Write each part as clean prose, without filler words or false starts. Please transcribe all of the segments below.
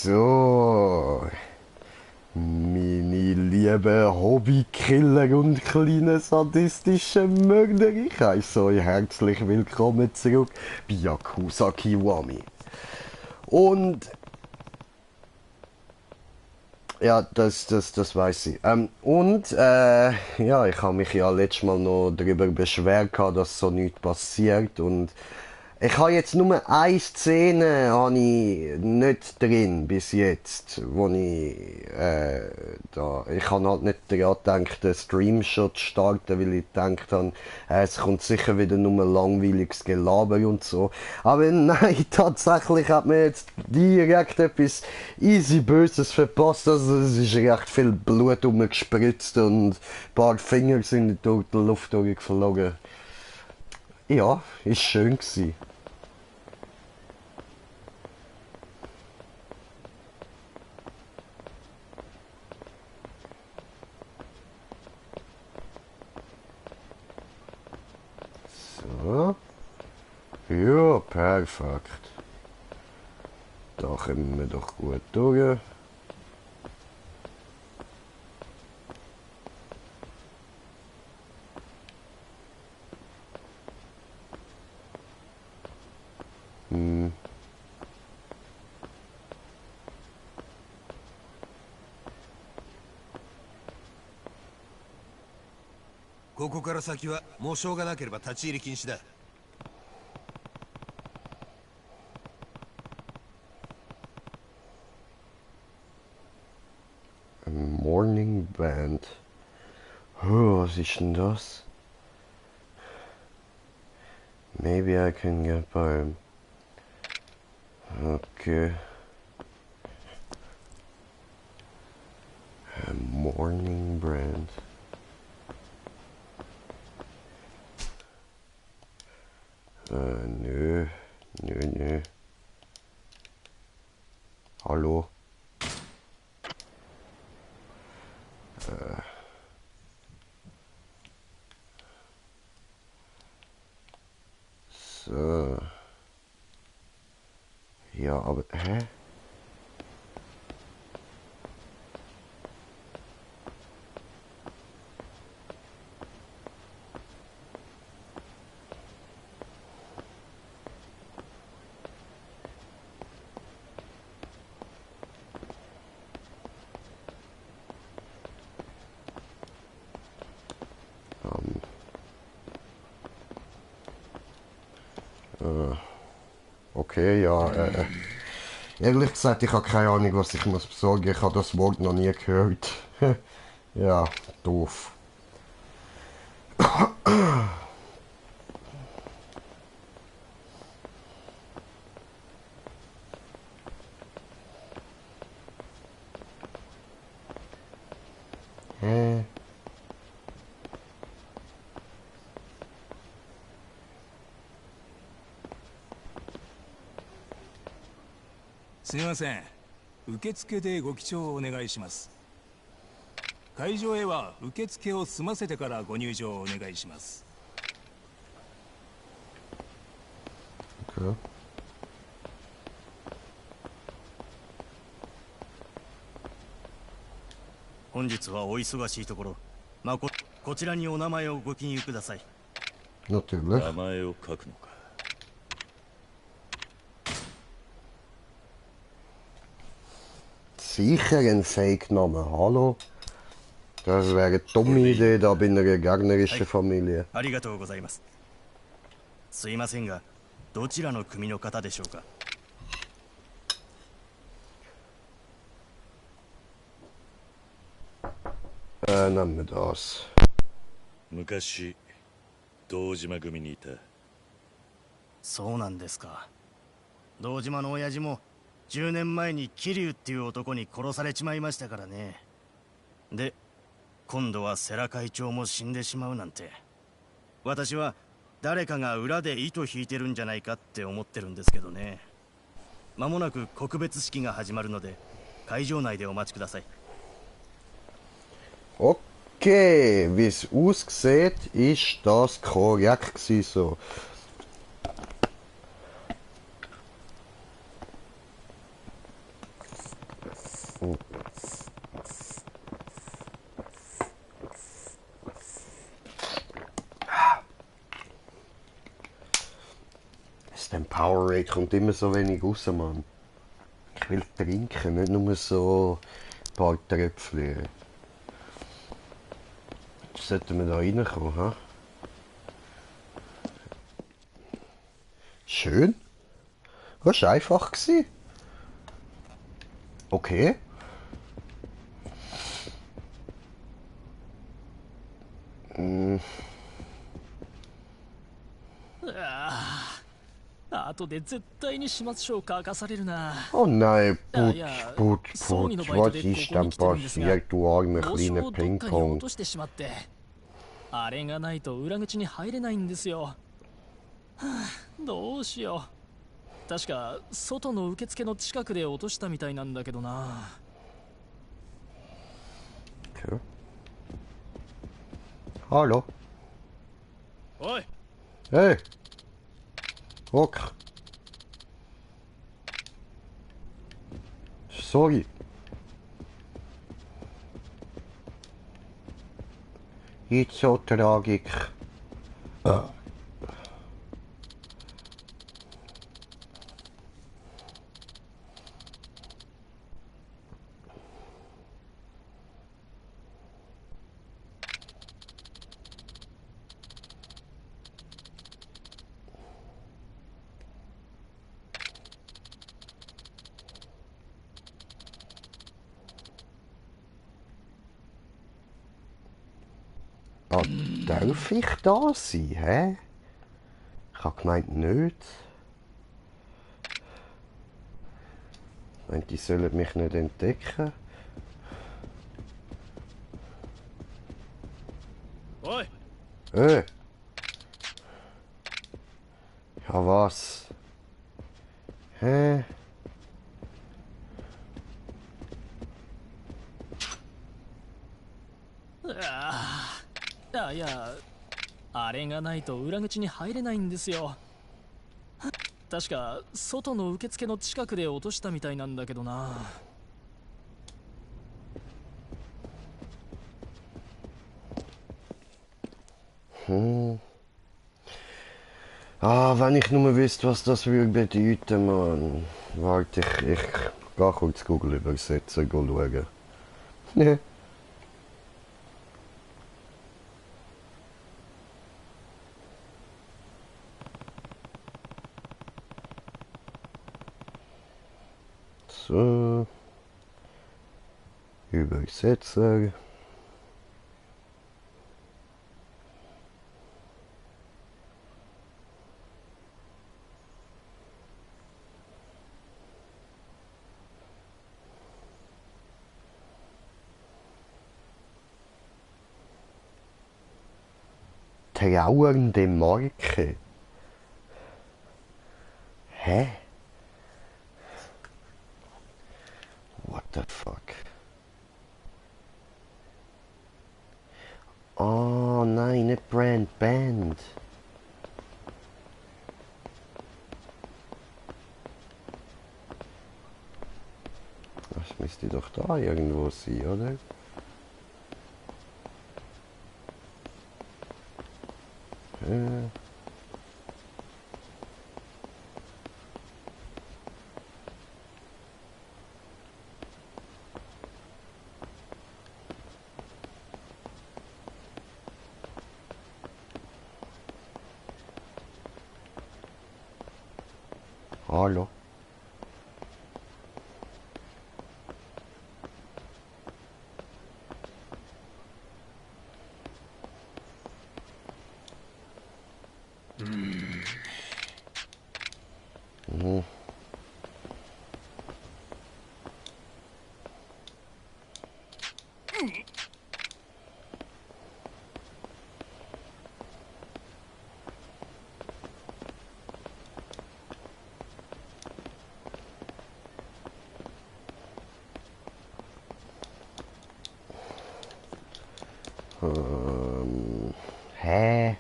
So, meine lieben Hobbykiller und kleinen sadistischen Mörder, ich heiße euch herzlich willkommen zurück bei Yakuza Kiwami. Und ja, das weiß ich. Ja, ich habe mich ja letztes Mal noch darüber beschwert, dass so nichts passiert und ich habe jetzt nur eine Szene habe ich nicht drin bis jetzt, wo ich habe halt nicht daran gedacht, den Stream schon zu starten, weil ich gedacht habe, es kommt sicher wieder nur langweiliges Gelaber und so. Aber nein, tatsächlich hat mir jetzt direkt etwas easy Böses verpasst, also es ist recht viel Blut umgespritzt und ein paar Finger sind durch die Luft durchgeflogen. Ja, ist schön gewesen. So. Ja, perfekt. Da kommen wir doch gut durch. Hm. ここから先はもうしょうがなければ立ち入り禁止だ。Morning Band. Oh, was ist denn das? Maybe I can get by. Okay. A morning brand. Nö. Nö. Hallo. So. Ja, aber. Hä? Okay, ja. Ehrlich gesagt, ich habe keine Ahnung, was ich muss besorgen. Ich habe das Wort noch nie gehört. Ja, doof. Hä? すみません。受付でご記帳をお願いします。会場へは受付を済ませてからご入場をお願いします。Okay. 本日はお忙しいところ、こちらにお名前をご記入ください。Natürlich. 名前を書くのか。Sicher ein Fake-Name, hallo? Das wäre eine dumme Idee da bei einer gegnerischen Familie. ありがとうございます。すいませんが、どちらの組の方でしょうか。Nehmen wir das. 昔堂島組にいた。そうなんですか。堂島の親父も10年前に桐生っていう男に殺されちまいましたからね。で、今度は世良会長も死んでしまうなんて。私は誰かが裏で糸引いてるんじゃないかって思ってるんですけどね。間もなく告別式が始まるので、会場内でお待ちください。Okay, wie es aussieht, ist das korrekt gewesen, so. Aus dem Powerade kommt immer so wenig raus, Mann. Ich will trinken, nicht nur so ein paar Tröpfchen. Jetzt sollten wir da reinkommen, ha? Schön. Das war einfach. Okay. Hm. 後で絶対に始末書を書かされるな。 Oh nein, Ja, Putz, ja, Putz, Sony Putz, のバイト was で ist ここに denn 来てるんですが、 passiert, du armer 帽子 kleiner をどっかに落 Ping-Pong? としてしまって、あれがないと裏口に入れないんですよ。はあ、どうしよう。確か外の受付の近くで落としたみたいなんだけどな。 Okay. Hallo. おい、 Hey. Hock. Sorry. Nicht so tragisch. Ah, darf ich da sein, hä? Ich habe gemeint, nicht. Ich meine, die sollen mich nicht entdecken. おい、 Ja, was? Hä?いや、あれがないと裏口に入れないんですよ。確か外の受付の近くで落としたみたいなんだけどな。 Ah, wenn ich nur wüsste, was das würde bedeuten, Mann. Warte, ich gehe kurz Google übersetzen, schauen. Ne. So. Übersetzen. Trauernde Marke. Hä? What the fuck? Oh nein, nicht Brand, Band. Das müsste doch da irgendwo sein, oder? Hallo. Mhm. Hä?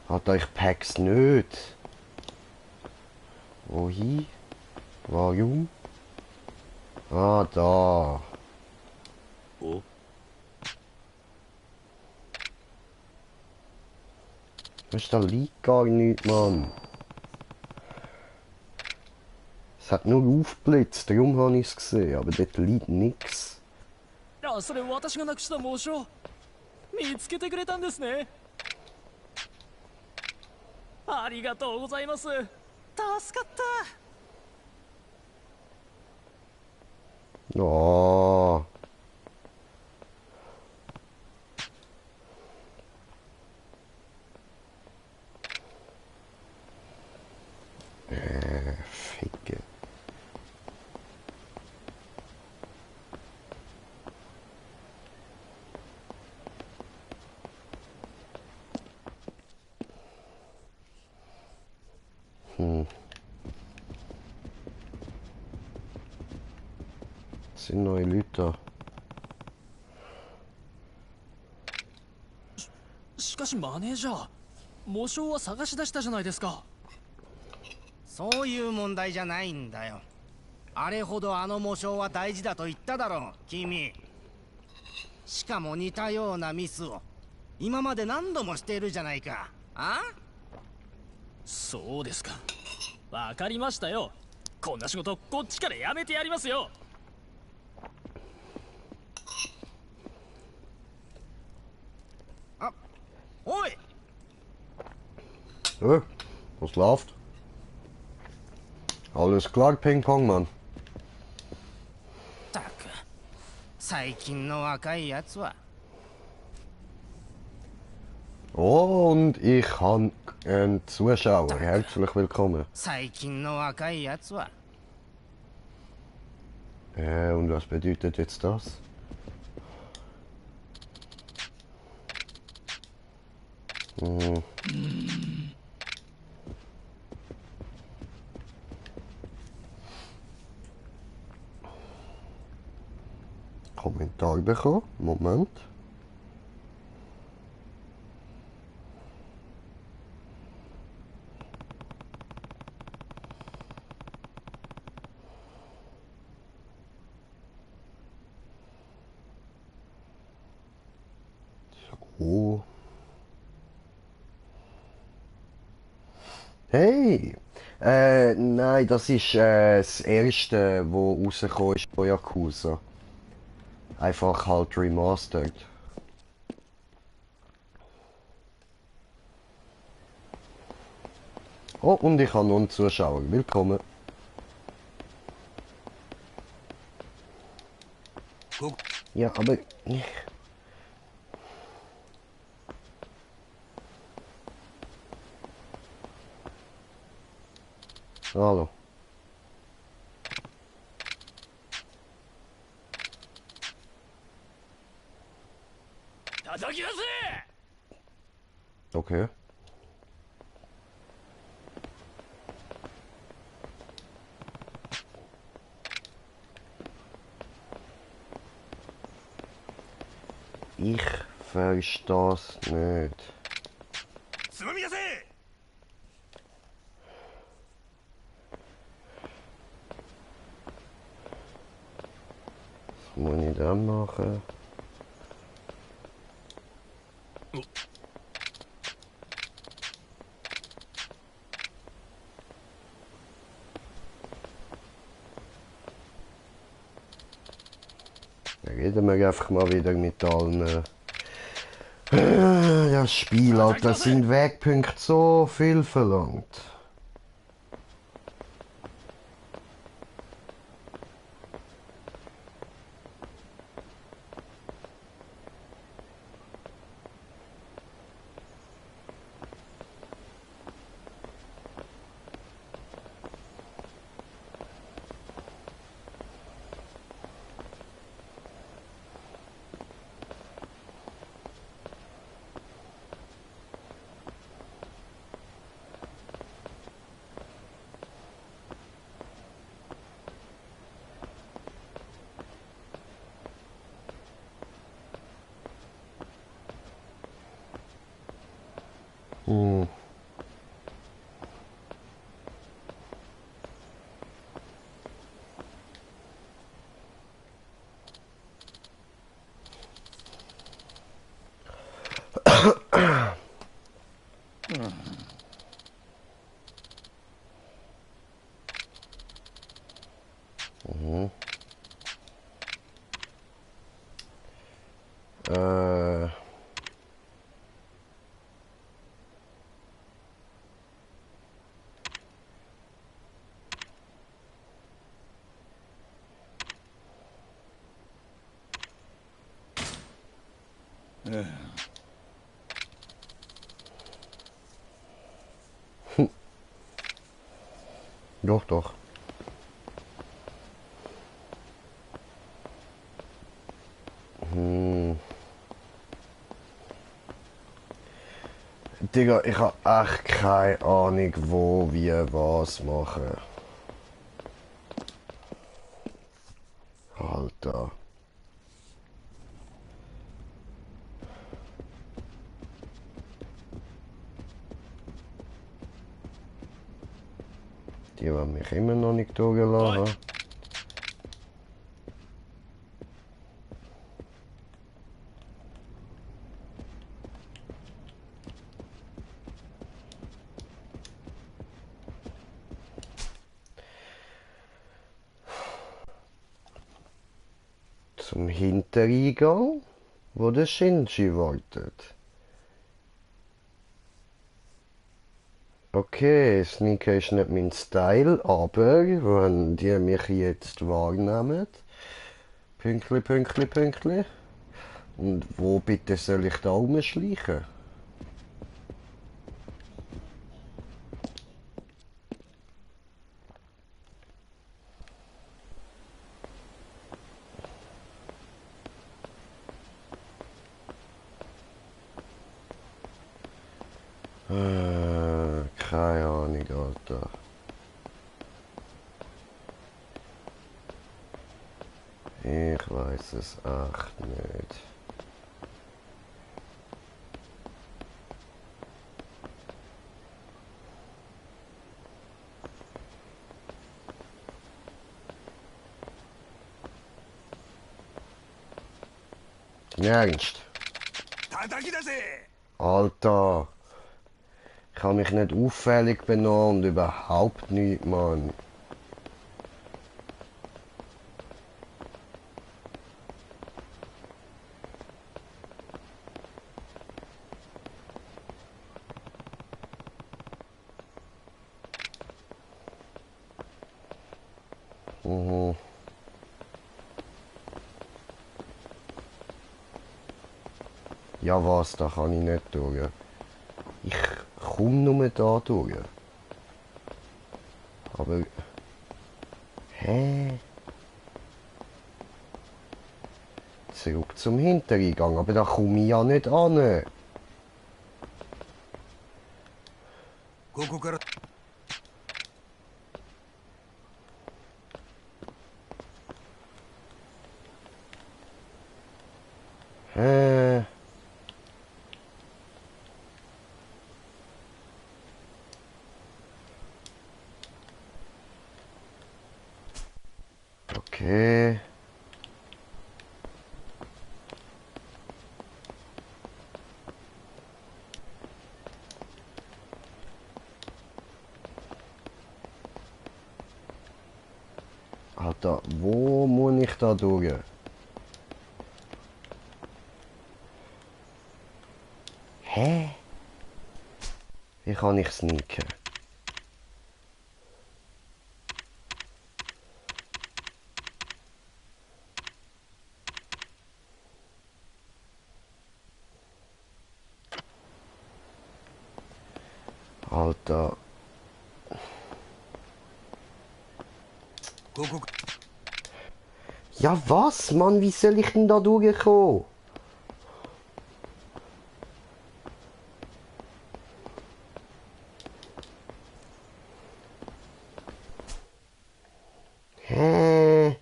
Hat euch Packs nicht? Wohin? Warum? Ah, da. Oh, Was, da liegt gar nichts, Mann. Es hat nur aufgeblitzt, darum habe ich es gesehen, aber dort liegt nichts. あ、それ私がなくした紋章。見つけてくれたんですね。ありがとうございます。助かった。ああ。Ficke. Es sind neue Leute da. しかしマネージャー、模章は探し出したじゃないですか。そういう問題じゃないんだよ。あれほどあの模章は大事だと言っただろう、君。しかも似たようなミスを今まで何度もしているじゃないか。あ？そうですか。わかりましたよ。こんな仕事こっちからやめてやりますよ。あ、おい。Was läuft? Alles klar, Ping-Pong, Mann. ったく、最近の若いやつは。 Und ich habe einen Zuschauer. Herzlich willkommen. 最近の若いやつは。 Und was bedeutet jetzt das? Kommentar bekommen. Moment. So. Hey! Nein, das ist das erste, wo rausgekommen ist von Yakuza. Einfach halt remastered. Oh, und ich habe noch einen Zuschauer. Willkommen. こ Ja, aber... Hallo. Okay. Ich verstehe es nicht. つまみ出せ。 Was muss ich dann machen? Dann reden wir einfach mal wieder mit allen. Das Spiel, Alter, das sind Wegpunkte so viel verlangt. Mhm. Äh. Doch, doch. Digga, ich hab echt keine Ahnung, wo, wie, was machen. Alter. Die wollen mich immer noch nicht durchlassen. Zum Hintereingang, wo der Shinji wartet. Okay, Sneaker ist nicht mein Style, aber wenn die mich jetzt wahrnehmen, Pünktli, Pünktli, Pünktli. Und wo bitte soll ich da rumschleichen? Keine Ahnung, Alter. Ich weiß es echt nicht. Im Ernst? 叩き出せ Alter. Ich habe mich nicht auffällig benommen und überhaupt nicht, Mann. Mhm. Ja was, da kann ich nicht durch. Ich komme nur da durch. Aber... Hä? Zurück zum Hintereingang, aber da komme ich ja nicht an. ここから Hä? Okay. Alter, wo muss ich da durch? Hä? Wie kann ich sneaken? Alter. ここ Ja was, Mann? Wie soll ich denn da durchkommen? Hä?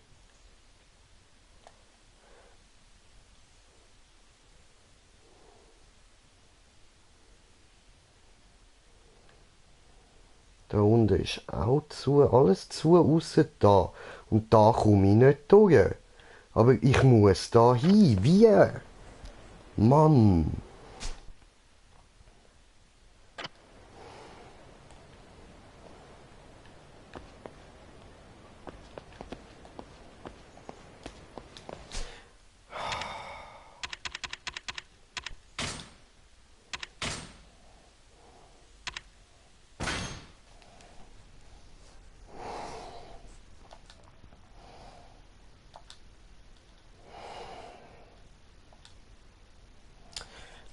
Da unten ist auch zu, alles zu, außer da. Und da komme ich nicht durch. Aber ich muss da hin. Wie? Mann.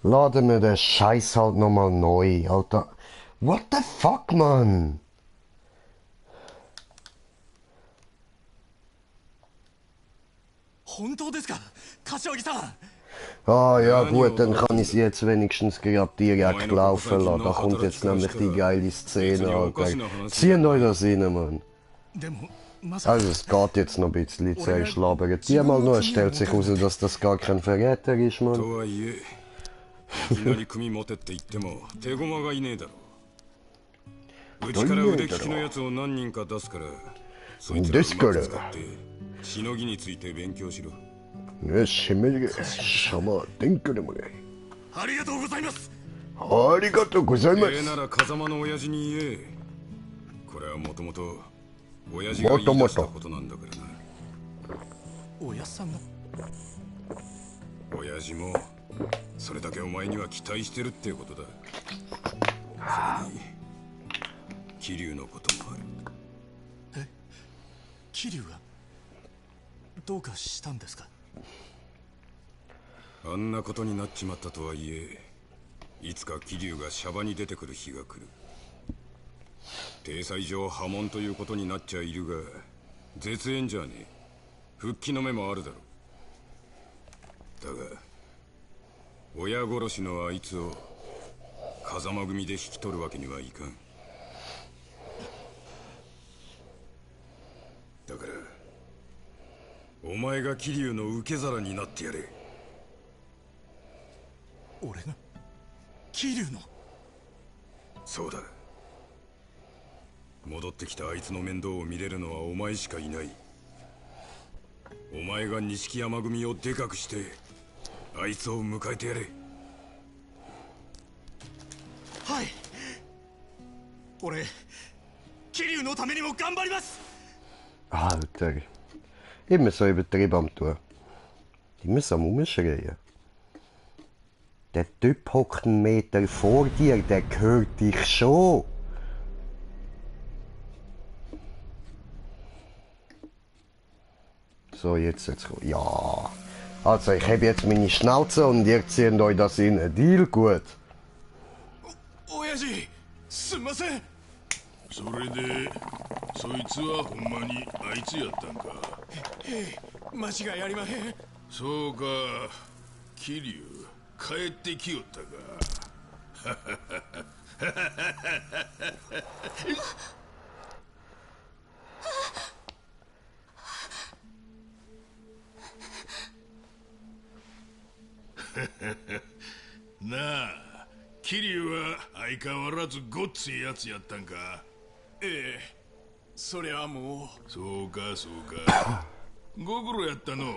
Laden wir den Scheiß halt nochmal neu, Alter. What the fuck, Mann? Ah ja gut, dann kann ich sie jetzt wenigstens gerade direkt laufen lassen. Da kommt jetzt nämlich die geile Szene, Alter. Zieht euch das rein, Mann. でもまさか Also es geht jetzt noch ein bisschen, zuerst labern die mal nur, es stellt sich heraus, dass das gar kein Verräter ist, Mann. とはいえいきなり組持てって言っても手駒がいねえだろうちから腕利きのやつを何人か出すからそいつらをうまく使ってしのぎについて勉強しろよし、しめじげ、しゃま、電気でもね。ありがとうございます。ありがとうございます。なら風間の親父に言えこれはもともと親父が言い出したことなんだからな親さんが親父もそれだけお前には期待してるってことだそれに桐生のこともある桐生がどうかしたんですかあんなことになっちまったとはいえいつか桐生がシャバに出てくる日が来る体裁上破門ということになっちゃいるが絶縁じゃねえ復帰の目もあるだろうだが親殺しのあいつを風間組で引き取るわけにはいかんだからお前が桐生の受け皿になってやれ俺が桐生のそうだ戻ってきたあいつの面倒を見れるのはお前しかいないお前が錦山組をでかくしてあいつを迎えてやれはい俺桐生のためにも頑張ります Alter. Immer so übertrieben am Tun. Immer so am Umschreien. Der Typ hockt einen Meter vor dir, der hört dich schon. So, jetzt. Ja. Also, ich habe jetzt meine Schnauze und ihr zieht euch das in. Deal gut. 親父すんませんそれでそいつはほんまにあいつやったんか間違いありまへんそうか桐生帰ってきよったかなあ桐生は相変わらずごっついやつやったんかええそりゃもうそうかそうかご苦労やったの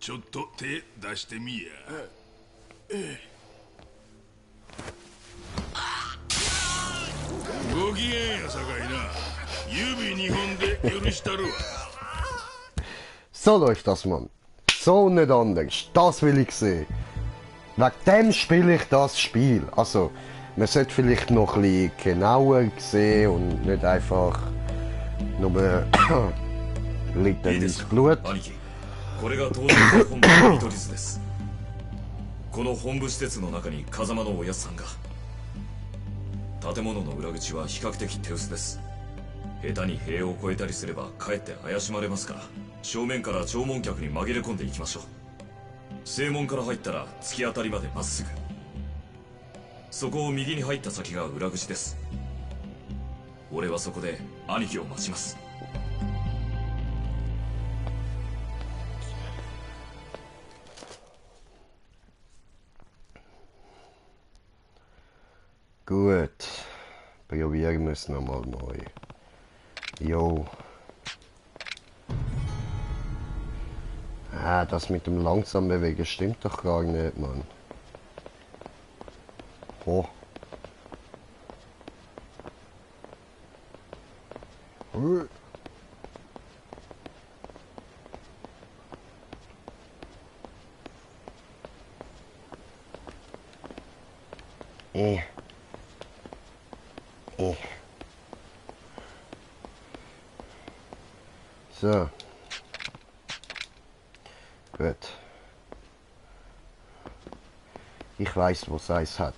ちょっと手出してみやご機嫌やさかいな指2本で許したるわ So läuft das, Mann. So nicht anders. Das will ich sehen. Wegen dem spiele ich das Spiel. Also, man sollte vielleicht noch ein bisschen genauer sehen und nicht einfach nur literales Blut. 兄貴これが東大本部の見取り図ですこの本部施設の中に風間のおやつさんが建物の裏口は比較的手薄です下手に塀を越えたりすればかえって怪しまれますから正面から弔問客に紛れ込んでいきましょう正門から入ったら突き当たりまでまっすぐそこを右に入った先が裏口です俺はそこで兄貴を待ちます Gut. Probieren wir es nochmal neu. Jo. Ah, das mit dem langsam bewegen stimmt doch gar nicht, Mann. Oh. So. Gut. Ich weiß, wo es eins hat.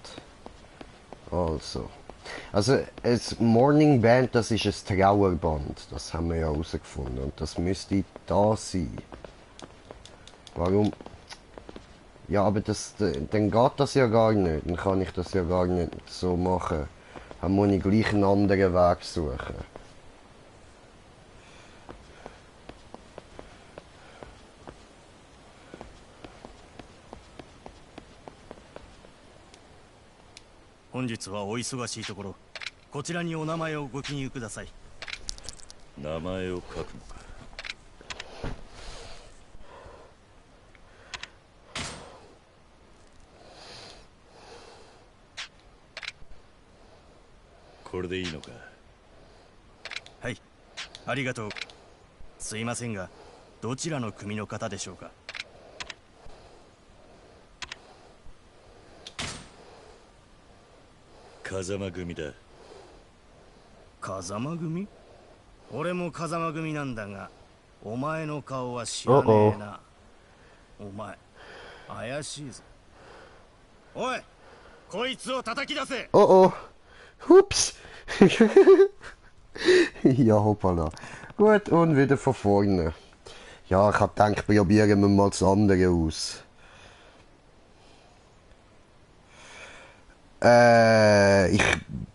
Also, das Morning Band, das ist ein Trauerband. Das haben wir ja herausgefunden. Und das müsste da sein. Warum? Ja, aber dann geht das ja gar nicht. Dann kann ich das ja gar nicht so machen. Dann muss ich gleich einen anderen Weg suchen.本日はお忙しいところ、こちらにお名前をご記入ください。名前を書くのか。これでいいのか。はい、ありがとう。すいませんが、どちらの組の方でしょうか。風間組だ。風間組？俺も風間組なんだが、お前の顔は知らねえな。お前、怪しいぞ。おい、こいつを叩き出せ。Oh oh. Hups. Ja, hoppala. Gut, und wieder von vorne. Ja, ich hab gedacht, probieren wir mal das andere aus. Ich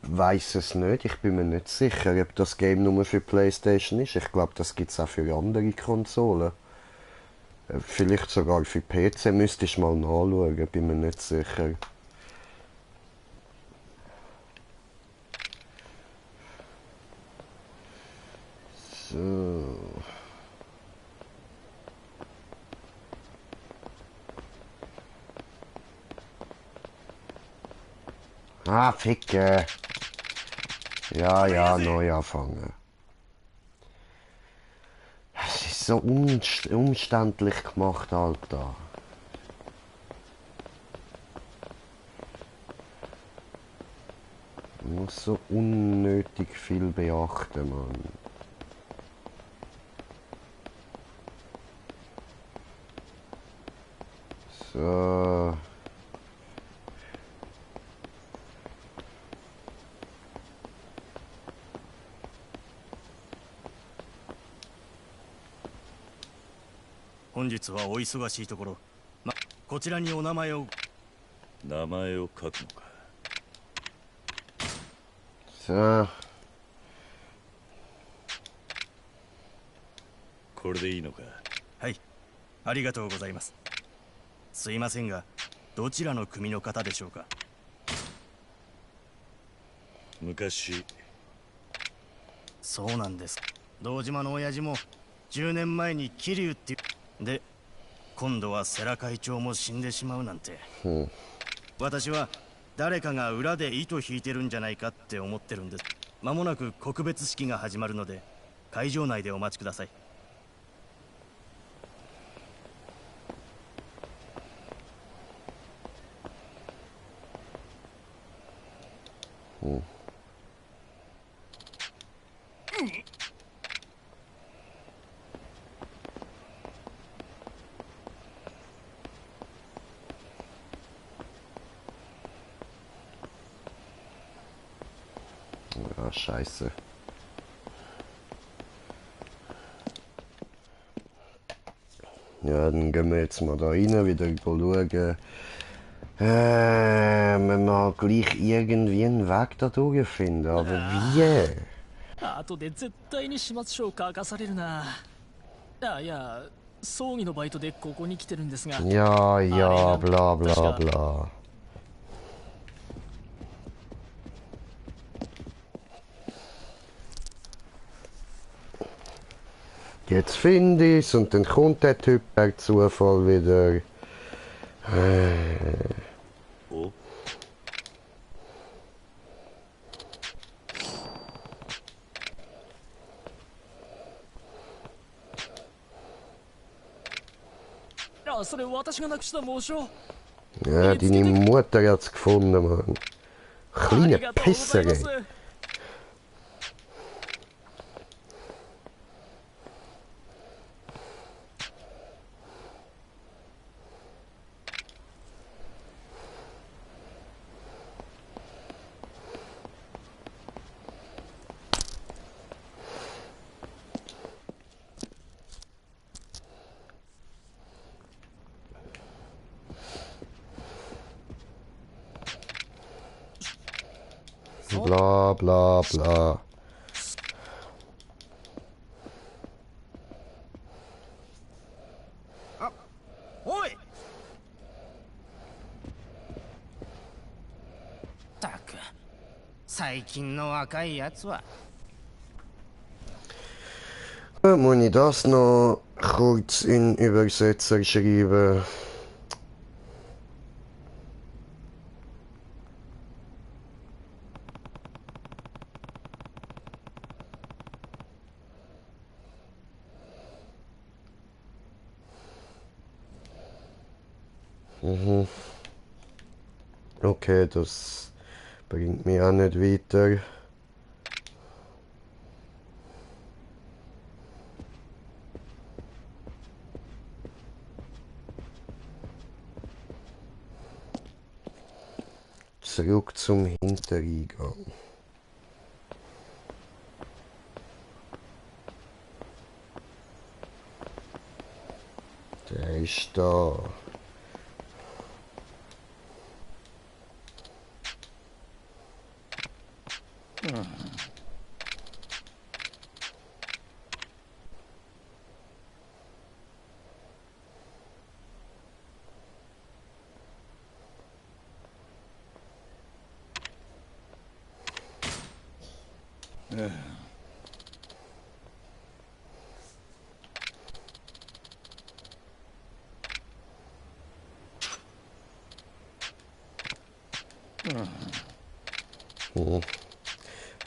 weiß es nicht. Ich bin mir nicht sicher, ob das Game nur für PlayStation ist. Ich glaube, das gibt es auch für andere Konsolen. Vielleicht sogar für PC. Müsste ich mal nachschauen. Bin mir nicht sicher. So. Ah, Ficke. Ja, ja, neu anfangen. Es ist so umständlich gemacht, Alter. Man muss so unnötig viel beachten, Mann. So.本日はお忙しいところ、こちらにお名前を。名前を書くのか。So. これでいいのか。はい、ありがとうございます。すいませんが、どちらの組の方でしょうか。昔。そうなんです。堂島の親父も10年前に桐生っていうで、今度は世良会長も死んでしまうなんて。私は誰かが裏で糸引いてるんじゃないかって思ってるんです。間もなく告別式が始まるので、会場内でお待ちください。Ah, Scheiße. Ja, dann gehen wir jetzt mal da rein, wieder schauen. Wir mal gleich irgendwie einen Weg da durchfinden, aber wie? 後で絶対に始末書を書かされるな。いや、葬儀のバイトでここに来てるんですが。Ja, ja, bla bla bla. Jetzt finde ich's und dann kommt der Typ per Zufall wieder. Oh. Ja, それ私がなくした紋章。Ja, deine Mutter hat's gefunden, Mann. Kleine Pisser, ey. Bla bla bla.おいったく最近の若いやつは Muss ich das noch kurz in Übersetzer schreiben? Okay, das bringt mich auch nicht weiter. Zurück zum Hintereingang. Der ist da.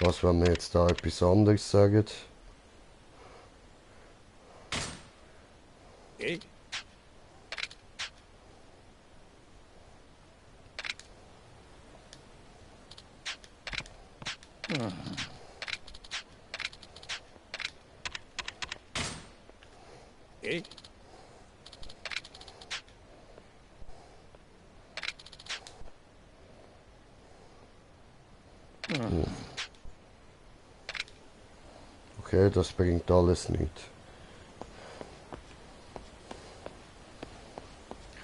Was, wenn wir jetzt da etwas anderes sagen? Okay, das bringt alles nicht.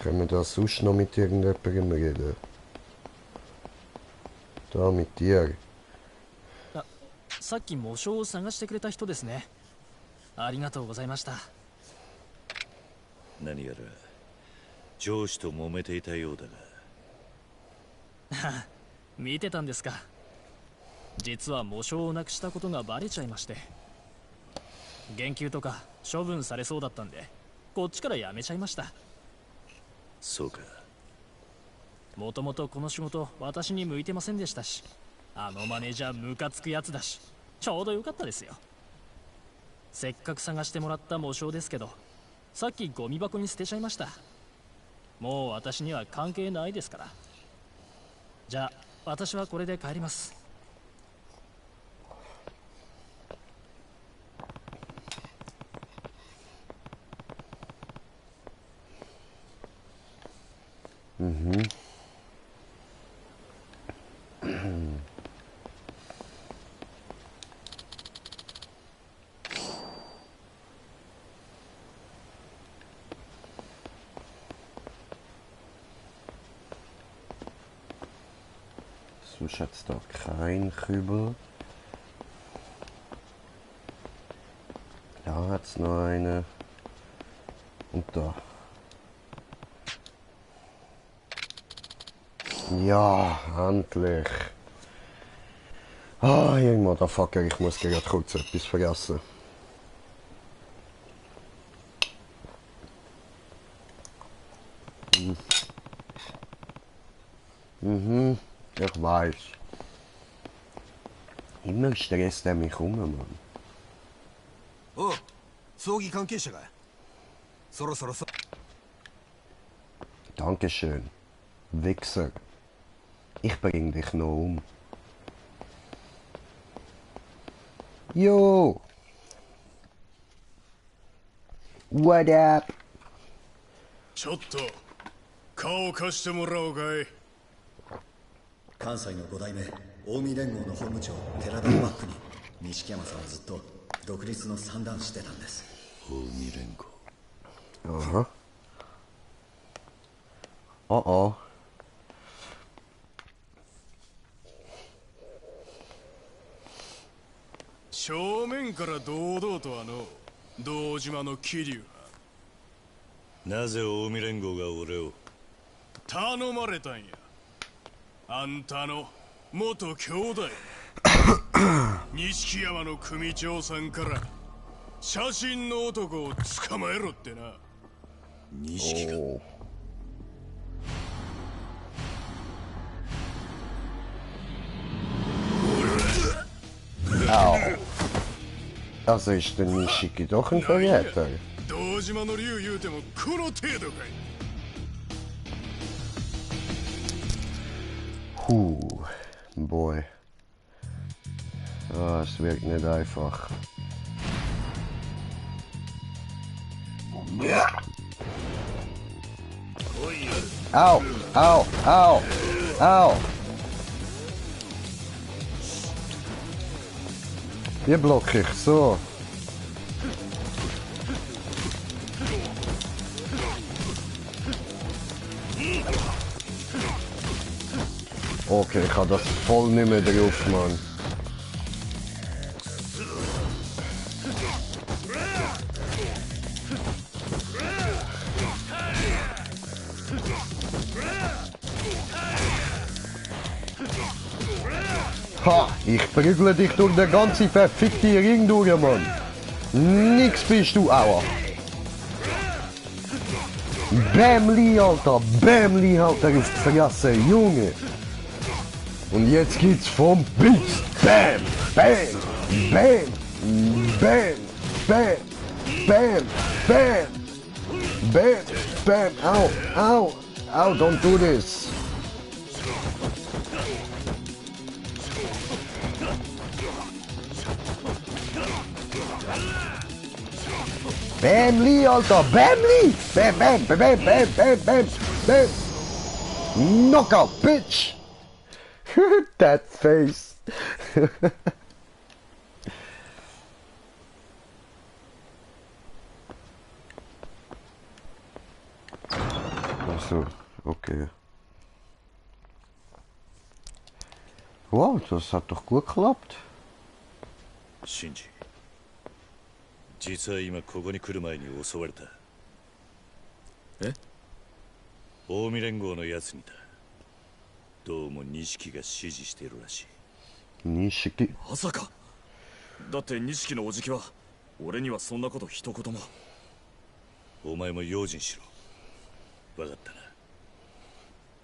Können wir da sonst noch mit irgendjemandem reden? Da mit dir. さっき模章を探してくれた人ですね。ありがとうございました。何やら上司と揉めていたようだが。見てたんですか。実は模章をなくしたことがバレちゃいまして、減給とか処分されそうだったんで、こっちから辞めちゃいました。そうか。もともとこの仕事私に向いてませんでしたし、あのマネージャームカつくやつだし、ちょうどよかったですよ。せっかく探してもらった模章ですけど、さっきゴミ箱に捨てちゃいました。もう私には関係ないですから。じゃあ私はこれで帰ります。Sonst hat es da kein Kübel. Da hat es noch eine. Und da. Ja, endlich. Ah, ihr Motherfucker, ich muss gerade kurz etwas vergessen. Ich weiß. Immer stresst er mich um, Mann. おう、葬儀関係者がそろそろDankeschön. Wichser. Ich bring dich noch um. Yo! What up? ちょっと顔を貸してもらおうかい。関西の5代目近江連合の本部長寺田をバックに錦山さんはずっと独立の算段してたんです。近江連合。正面から堂々と堂島の桐生なぜ近江連合が俺を頼まれたんや。あんたの元兄弟錦山の組長さんから写真の男を捕まえろってな。錦がAu. Also ist der Nishiki doch ein Verräter. 堂島の竜言うてもこの程度かい。Boy. Ah, es wirkt nicht einfach. Au, au, au, au. Hier blocke ich, so. Okay, ich habe das voll nicht mehr drauf, Mann. Ha! Ich prügle dich durch den ganzen verfickten Ring durch, Mann. Nix bist du, aua. Bämli, Alter. Bämli, Alter, auf die Fresse, Junge. Und jetzt geht's vom Biss. Bam, bam, bam, bam, bam, bam, bam, bam, bam. Au, au, au, don't do this. Bamli, Alter, Bamli! Bam, bam, bam, bam, bam, bam, bam, bam. Knockout, bitch! That face. Ach so, okay. Wow, das hat doch gut geklappt. シンジ、実は今ここに来る前に襲われた。え？近江連合のやつにだ。どうも錦が指示しているらしい。錦？まさか。だって錦のおじきは俺にはそんなこと一言も。お前も用心しろ。わかったな。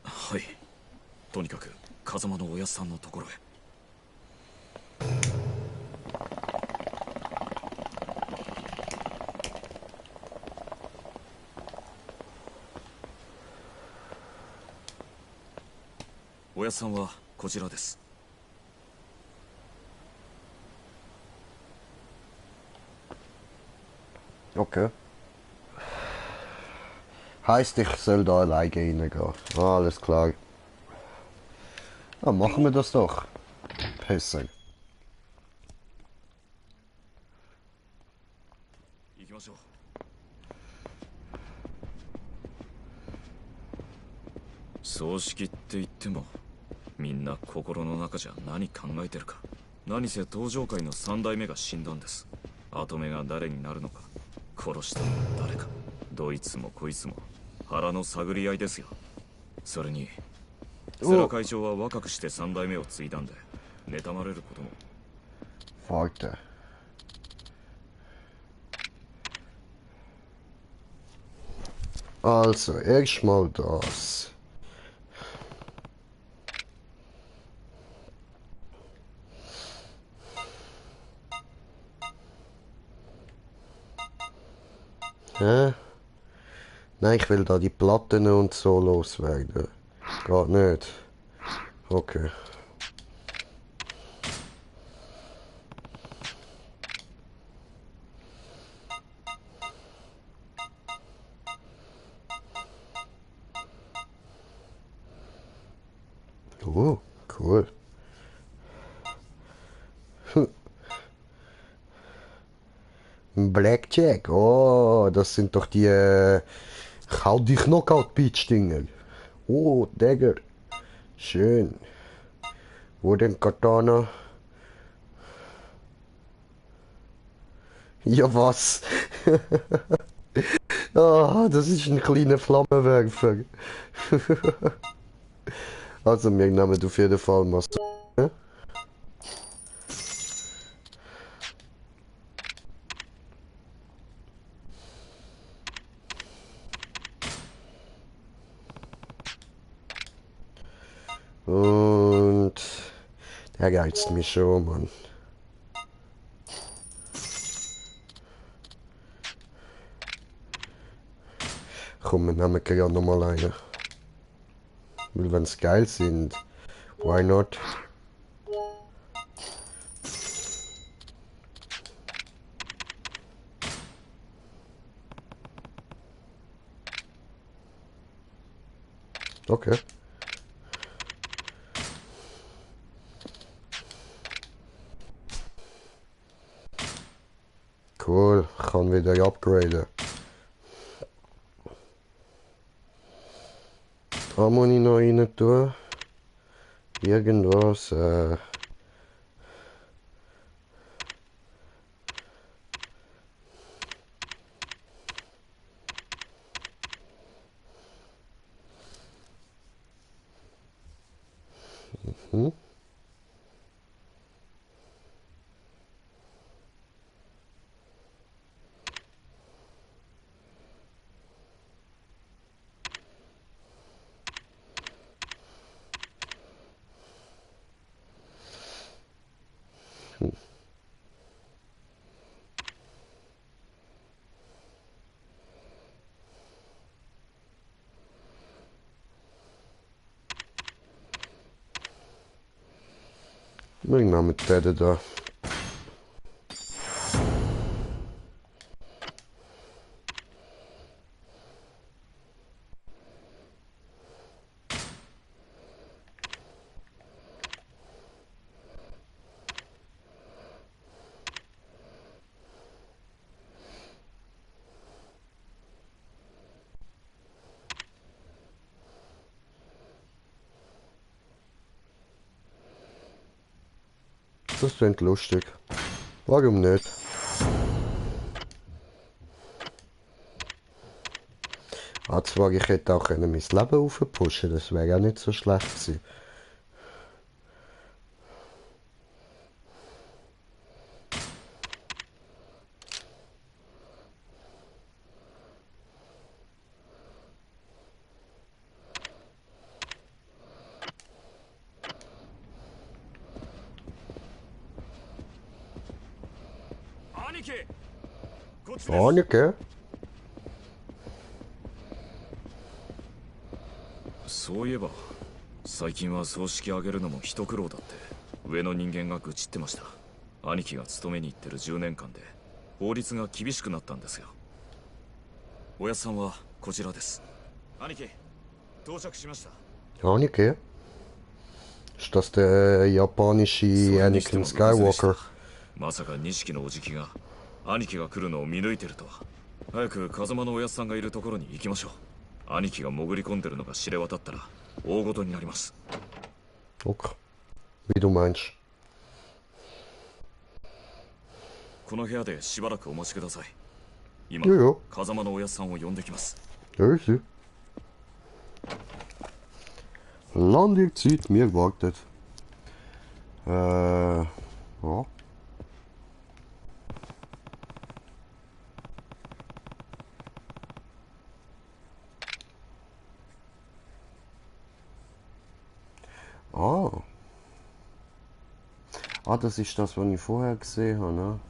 はい。とにかく風間のおやっさんのところへ。おやっさんはこちらです。Okay. Heißt, ich soll da alleine reingehen. Ah, alles klar. Ah, machen wir das doch. Pässe. 行きましょう。葬式って言ってもみんな心の中じゃ何考えてるか。何せ登場界の三代目が死んだんです。跡目が誰になるのか、殺したのは誰か、どいつもこいつも腹の探り合いですよ。それに世良会長は若くして三代目を継いだんで妬まれることも。Warte. Also, erstmal das. Hä? Nein, ich will da die Platten und so loswerden. Geht nicht. Okay. Oh, cool. Blackjack, oh, das sind doch die Hau dich Knockout Beach Dinger. Oh, Dagger. Schön. Wo denn Katana? Ja, was? Ah, das ist ein kleiner Flammenwerfer. Also, wir nehmen auf jeden Fall mal so. Ne? Und der geizt mich schon, Mann. Komm, wir nehmen gerade nochmal eine. Weil wenn es geil sind, why not? Okay. Cool, kann wieder upgraden. Da muss ich noch rein tun. Irgendwas, hm? Irgendwann mit der da. Das klingt lustig. Warum nicht? Ah, zwar, ich hätte auch mein Leben aufpushen, das wäre auch nicht so schlecht gewesen. Oh, okay. そういえば最近は葬式あげるのも一苦労だって上の人間が愚痴ってました。兄貴が勤めに行ってる10年間で法律が厳しくなったんですよ。おやっさんはこちらです。兄貴到着しました。 Okay. Ist das der japanische Anakin Skywalker? まさか錦のおじきが兄貴が来るのを見抜いてるとは。早く風間のおやっさんがいるところに行きましょう。兄貴が潜り込んでるのが知れ渡ったら大事になります。 Okay. Wie du meinst. この部屋でしばらくお待ちください。今、風間のおやっさんを呼んできます。 Ja, ist sie. Landezeit, mir gewartet. Ja. Ah. Ah, das ist das, was ich vorher gesehen habe, ne?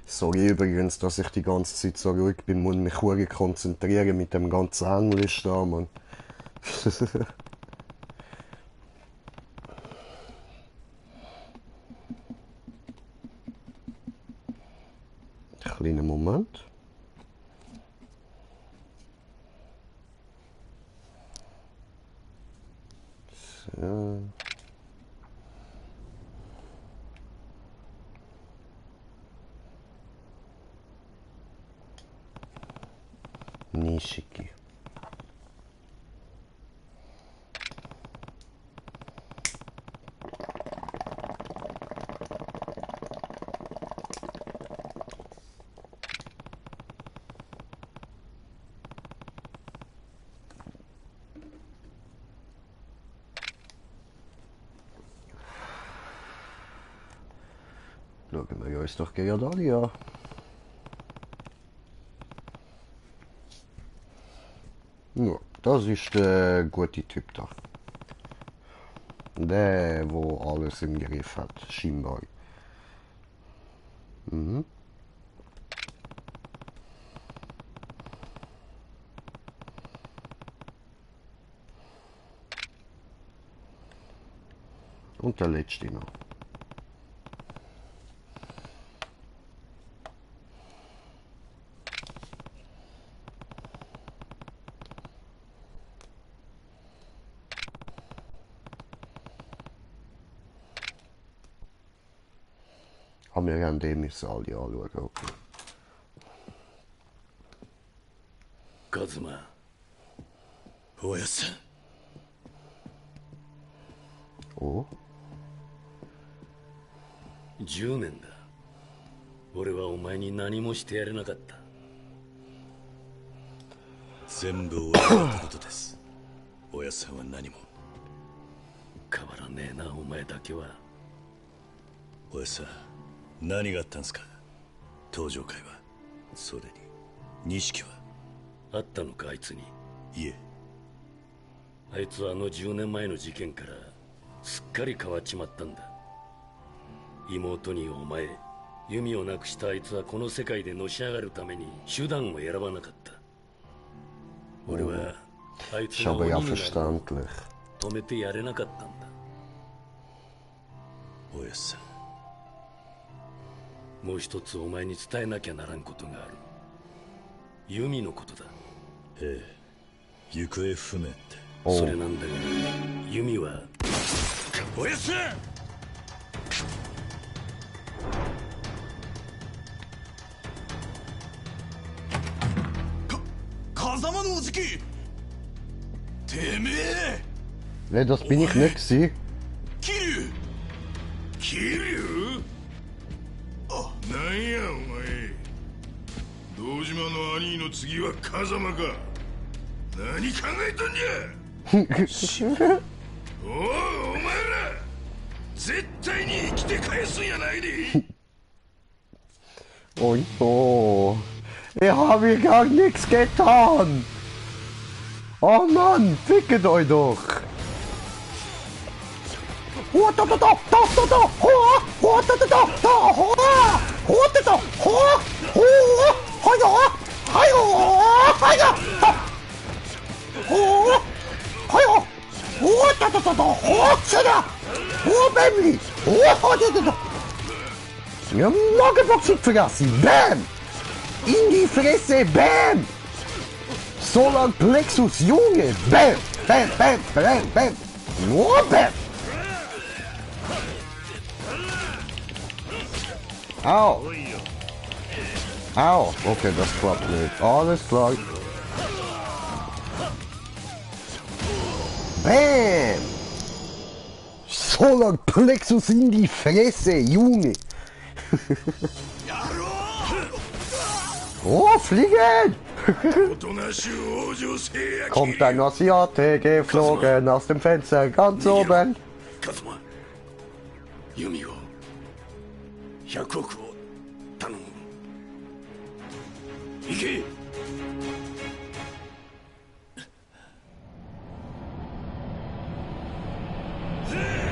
Sorry übrigens, dass ich die ganze Zeit so ruhig bin, muss mich ruhig konzentrieren mit dem ganzen Englisch da, Mann. Kleinen Moment. So. Nishiki. Schauen wir uns doch gerade alle an. Ja, das ist der gute Typ da. Der, wo alles im Griff hat, scheinbar. Mhm. Und der letzte noch. Aber wir werden den müssen alle anschauen. Okay. Kazuma. おやっさん。お10年だ。俺はお前に何もしてやれなかった。全部終わったことです。おやっさんは何も。変わらねえな、お前だけは。おやっさん、何があったんすか？登場会は。それに、錦は。あったのか、あいつに。いえ。あいつはあの10年前の事件からすっかり変わっちまったんだ。妹にお前、弓をなくしたあいつはこの世界でのし上がるために手段を選ばなかった。俺はあいつが鬼になるのを止めてやれなかったんだ。おやっさん、もう一つお前に伝えなきゃならんことがある。弓のことだ。ええ、行方不明って。それなんだが、弓はおやっさん。風間のおじき、てめえ。Ne, das bin ich nicht gewesen. 桐生。桐生？あ、なんやお前。堂島の兄の次は風間か。何考えとんじゃ。おい、お前ら絶対に生きて返すんやないで。Und so. Ich habe hier gar nichts getan. Oh Mann, ficket euch doch. Ja, Magenbox vergessen. Bam! In die Fresse, bam! Solar Plexus, Junge! Bam! Bam, bam, bam, bam! Nur bam! Au! Au! Okay, das klappt nicht. Alles klar. Bam! Solar Plexus in die Fresse, Junge! Oh, fliegen! Kommt ein Asiate geflogen aus dem Fenster ganz oben. Kazuma, Yumiを100億を頼む。行け。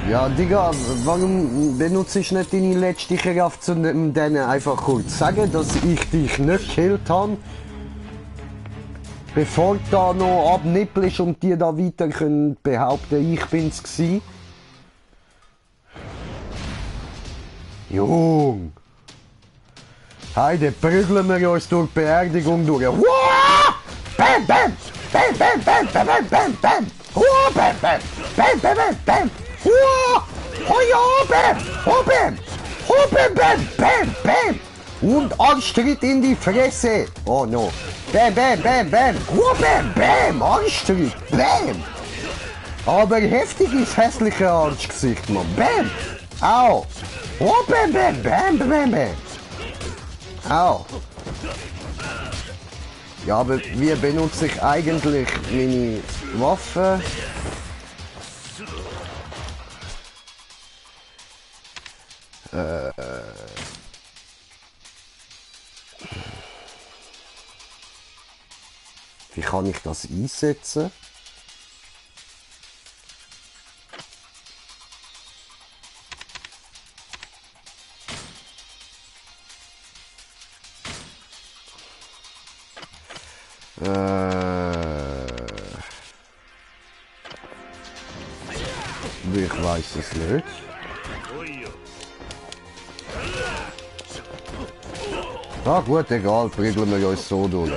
Ja, Digga, warum benutze ich nicht deine letzte Kraft, um denen einfach kurz sagen, dass ich dich nicht gekillt habe? Bevor du da noch abnippelst und die da weiter können behaupten, ich bin's gsi. Jung! Heide, prügeln wir uns durch die Beerdigung durch. Wow! Bam, bam! Bam, bam, bam, bam, bam, bam, bam! Wow, bam, bam! Bam, bam, bam, bam! Wow! Oh ja, bam! Oh, bam! Oh, bam, bam, bam, bam! Und Anstritt in die Fresse! Oh no! Bam, bam, bam, bam! Oh, bam, bam! Anstritt! Bam! Aber heftiges, hässliches Arschgesicht, Mann! Bam! Au! Oh, bam, bam, bam, bam, bam! Au! Ja, aber wie benutze ich eigentlich meine Waffe? Wie kann ich das einsetzen? Ich weiß es nicht. Ah gut, egal, prügeln wir uns so durch.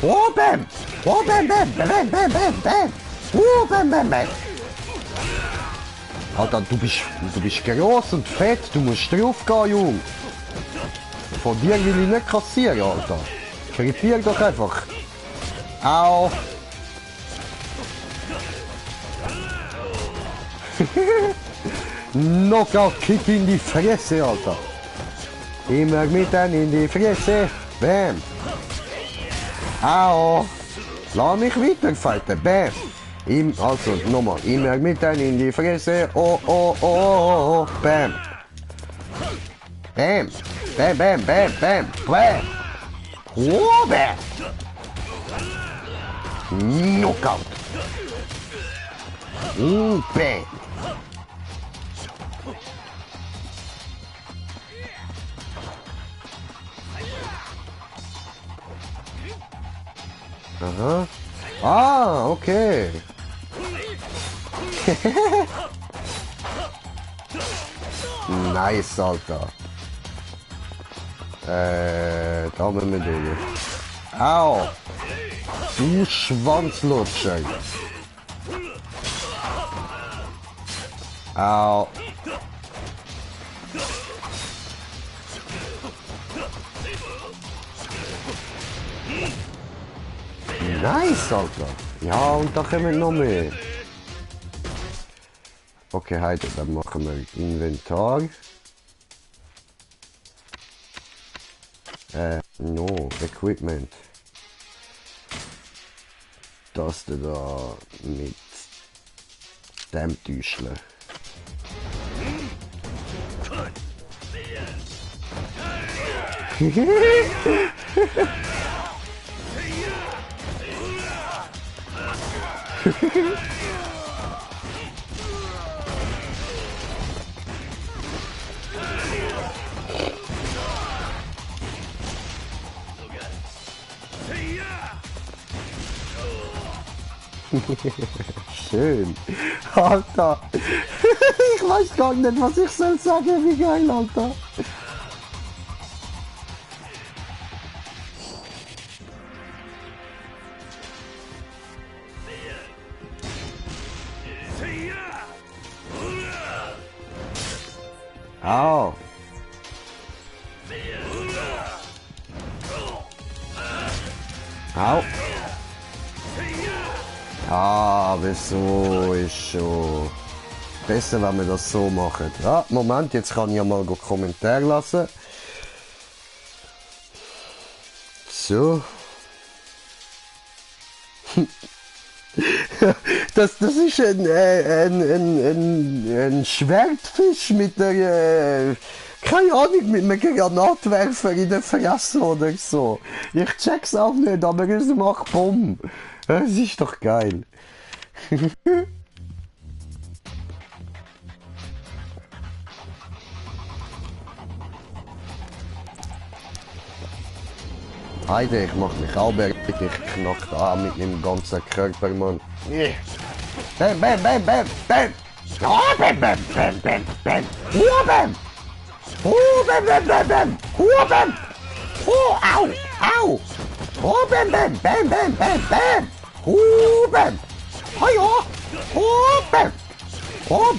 Oh, bam! Oh, bam, bam, bam, bam, bam, bam! Oh, bam, bam, bam! Alter, du bist groß und fett, du musst drauf gehen, Jung! Von dir will ich nicht kassieren, Alter! Krepier doch einfach! Au! Knockout-Kick in die Fresse, Alter! Immer mitten in die Fresse! Bam! Au! Lass mich weiterfighten! Bam! Also, nochmal. Immer mitten in die Fresse! Oh, oh, oh, oh, oh! Bam! Bam! Bam, bam, bam, bam! Bam! Oh, bam! Knockout! Bam! Aha. Ah, okay. Nice, Alter. Da müssen wir durch. Au! Du Schwanzlutscher! Au! Nice, Alter! Ja, und da kommen noch mehr. Okay, heute, dann machen wir Inventar. No, Equipment. Das da mit dem Täuschler. Schön. Alter. Ich weiß gar nicht, was ich soll sagen. Wie geil, Alter. Au. Au. Ah, aber so ist schon besser, wenn wir das so machen. Ja, Moment, jetzt kann ich ja mal Kommentar lassen. So. Das ist ein Schwertfisch mit der, keine Ahnung, mit einem Granatwerfer in der Fresse oder so. Ich check's auch nicht, aber es macht Bumm. Das ist doch geil. Heide, ich mach mich auch bereit, ich knack da mit dem ganzen Körper, Mann. Bam, bam, bam, bam, bam! Ja, bam, bam, bam, bam, bam! Bam! Bam, bam, bam, bam! Bam! Au! Au! Bam, bam, bam, bam, bam, bam! Bam! Hiya! Bam!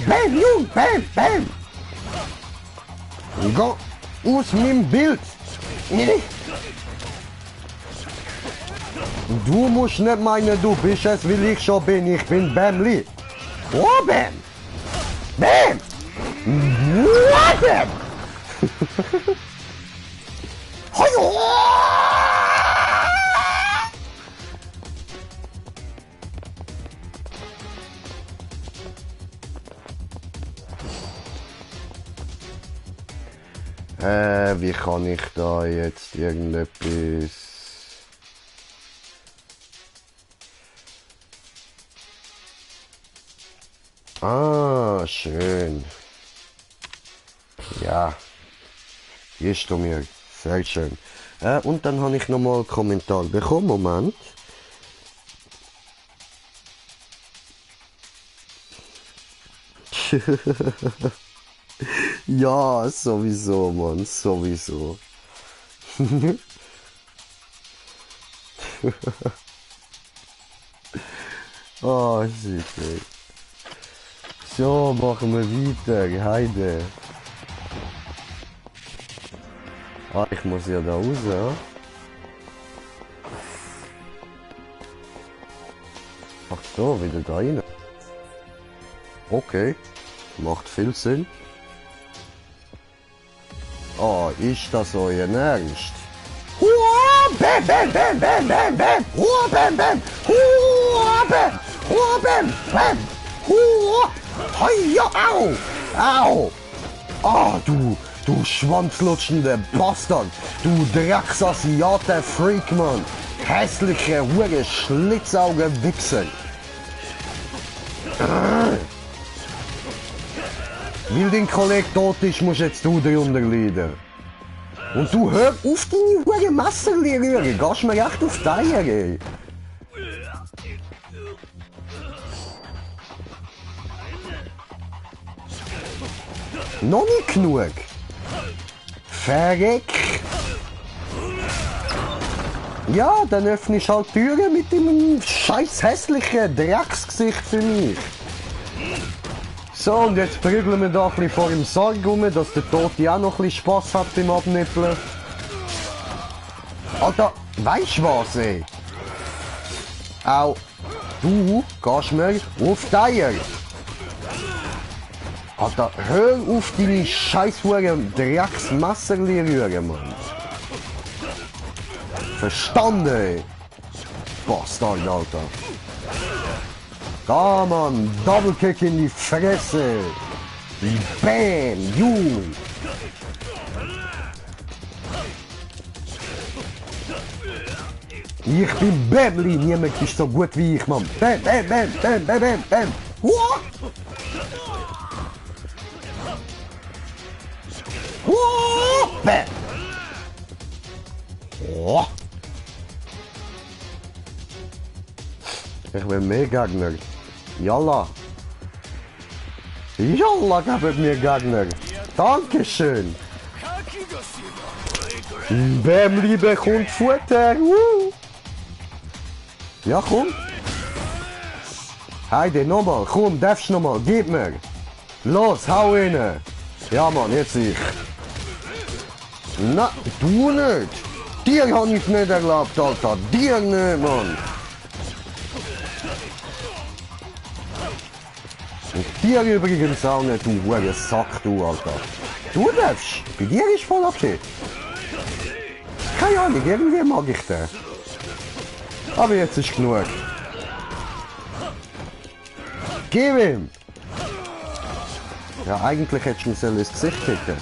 Bam, Jung! Bam, bam! Geh aus meinem Bild! Du musst nicht meinen, du bist es, weil ich schon bin. Ich bin Bamli. Oh, Bam! Bam! Oh, Bam! Wie kann ich da jetzt irgendetwas... Ah, schön. Ja. Ist mir. Sehr schön. Und dann habe ich nochmal einen Kommentar bekommen. Moment. Ja, sowieso, Mann. Sowieso. Oh, shit, ey. So, machen wir weiter. Heide. Ah, ich muss ja da raus, ja? Ach so, wieder da rein. Okay. Macht viel Sinn. Oh, ist das euer Ernst? Bam, bam, bam, bam, bam, bam! Bam, bam! Bam! Bam! Bam! Heia! Au! Au! Ah, du schwanzlutschende Bastard! Du Drecksasiate-Freak, Mann! Hässliche, hure Schlitzaugen-Wichser! Weil dein Kollege tot ist, musst jetzt du darunter leiden. Und du hör auf deine hure Messerli rühren! Gehst mir echt auf die Eier, ey! Noch nicht genug! Verreck! Ja, dann öffnest halt Türen mit dem scheiß hässlichen Drecksgesicht für mich. So, und jetzt prügeln wir da ein bisschen vor dem Sarg rum, dass der Tote auch noch ein bisschen Spass hat beim Abnippeln. Alter, weisst du was, ey? Au, du gehst mir auf die Eier. Alter, hör auf deine scheisshuren Drecksmesserli rühren, Mann. Verstanden, ey. Bastard, Alter. Da, Mann, Double Kick in die Fresse. Bam, you. Ich bin Bamli, niemand ist so gut wie ich, Mann. Bam, bam, bam, bam, bam, bam, bam. What? Bam. Oh. Ich bin mehr Gegner. Yalla. Yalla, gebt mir Gegner. Dankeschön. Bamli bekommt Futter. Ja, komm. Heide, nochmal. Komm, darfst nochmal. Gib mir. Los, hau rein. Ja, Mann, jetzt ich. Na, du nicht. Dir hab ich nicht erlaubt, Alter. Dir nicht, Mann. Und dir übrigens auch nicht, du hure Sack, du, Alter. Du darfst. Bei dir ist voll okay. Keine Ahnung, irgendwie mag ich den. Aber jetzt ist genug. Gib ihm! Ja, eigentlich hättest du mir ins Gesicht kicken.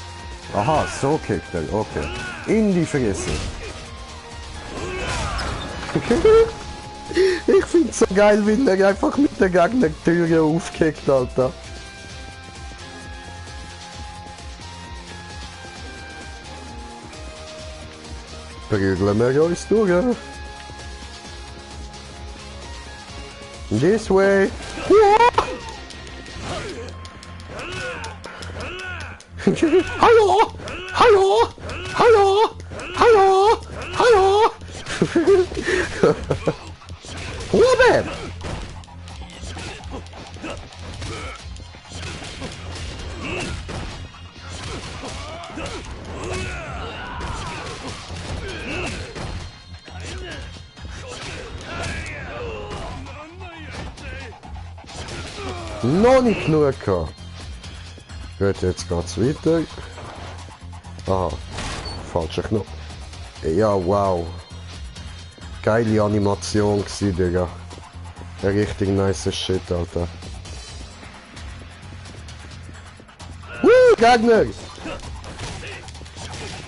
Aha, so kickt er, okay. In die Fresse. Ich find's so geil, wenn er einfach mit der Gegner-Türe aufkickt, Alter. Prügeln wir uns durch. This way. Hallo! Hallo! Hallo! Hallo! Hallo! Ruhe! Noch nicht genug gehabt. Gut, jetzt geht's weiter. Aha, falscher Knopf. Ja, wow. Geile Animation gsi, Digga. Richtig nice Shit, Alter. Gegner!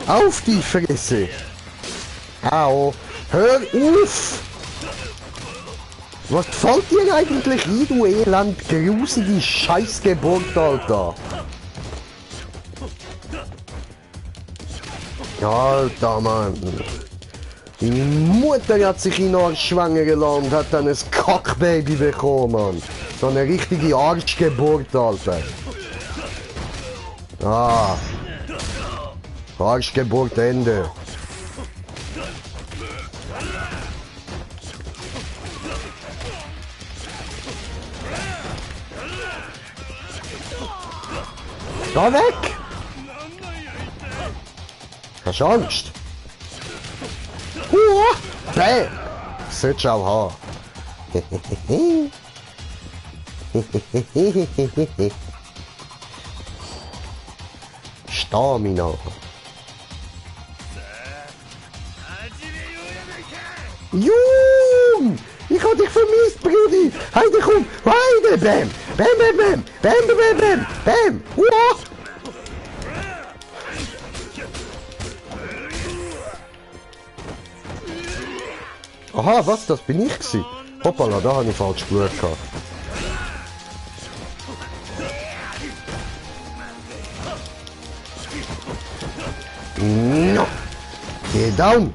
Auf die Fresse! Au! Hör auf! Was fällt dir eigentlich ein, du elend grusige Scheißgeburt, Alter? Alter, Mann. Die Mutter hat sich in Arsch schwanger gelassen und hat dann ein Kackbaby bekommen, Mann. So eine richtige Arschgeburt, Alter. Ah. Arschgeburt Ende. Da weg! Hast du Angst? Bäh! Solltest du auch haben. Stamina. Jung! Ich hab dich vermisst, Brudi! Heide, komm! Heide! Bam! Bam, bam, bam! Bam, bam, bam! Bam! Uah! Aha, was? Das bin ich gsi? Hoppala, da habe ich falsch geschaut gehabt. No! Geh down!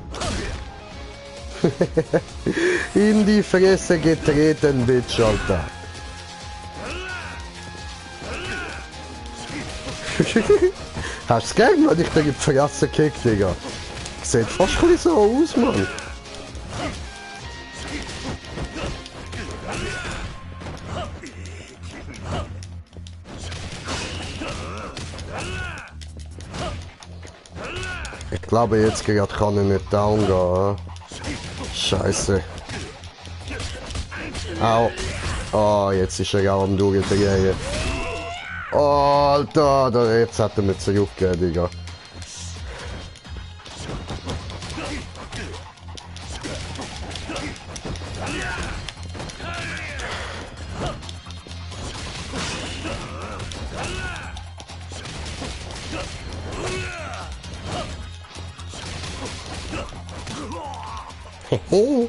In die Fresse getreten, Bitch, Alter. Hast du's gern, wenn ich dir in die Fresse kick, Digga? Sieht fast ein bisschen so aus, Mann. Ich glaube, jetzt gerade kann ich nicht down gehen. Scheiße. Au. Oh, jetzt ist er auch am Durchdrehen. Oh, Alter, jetzt hat er mich zurückgegeben, Digga. Hehe.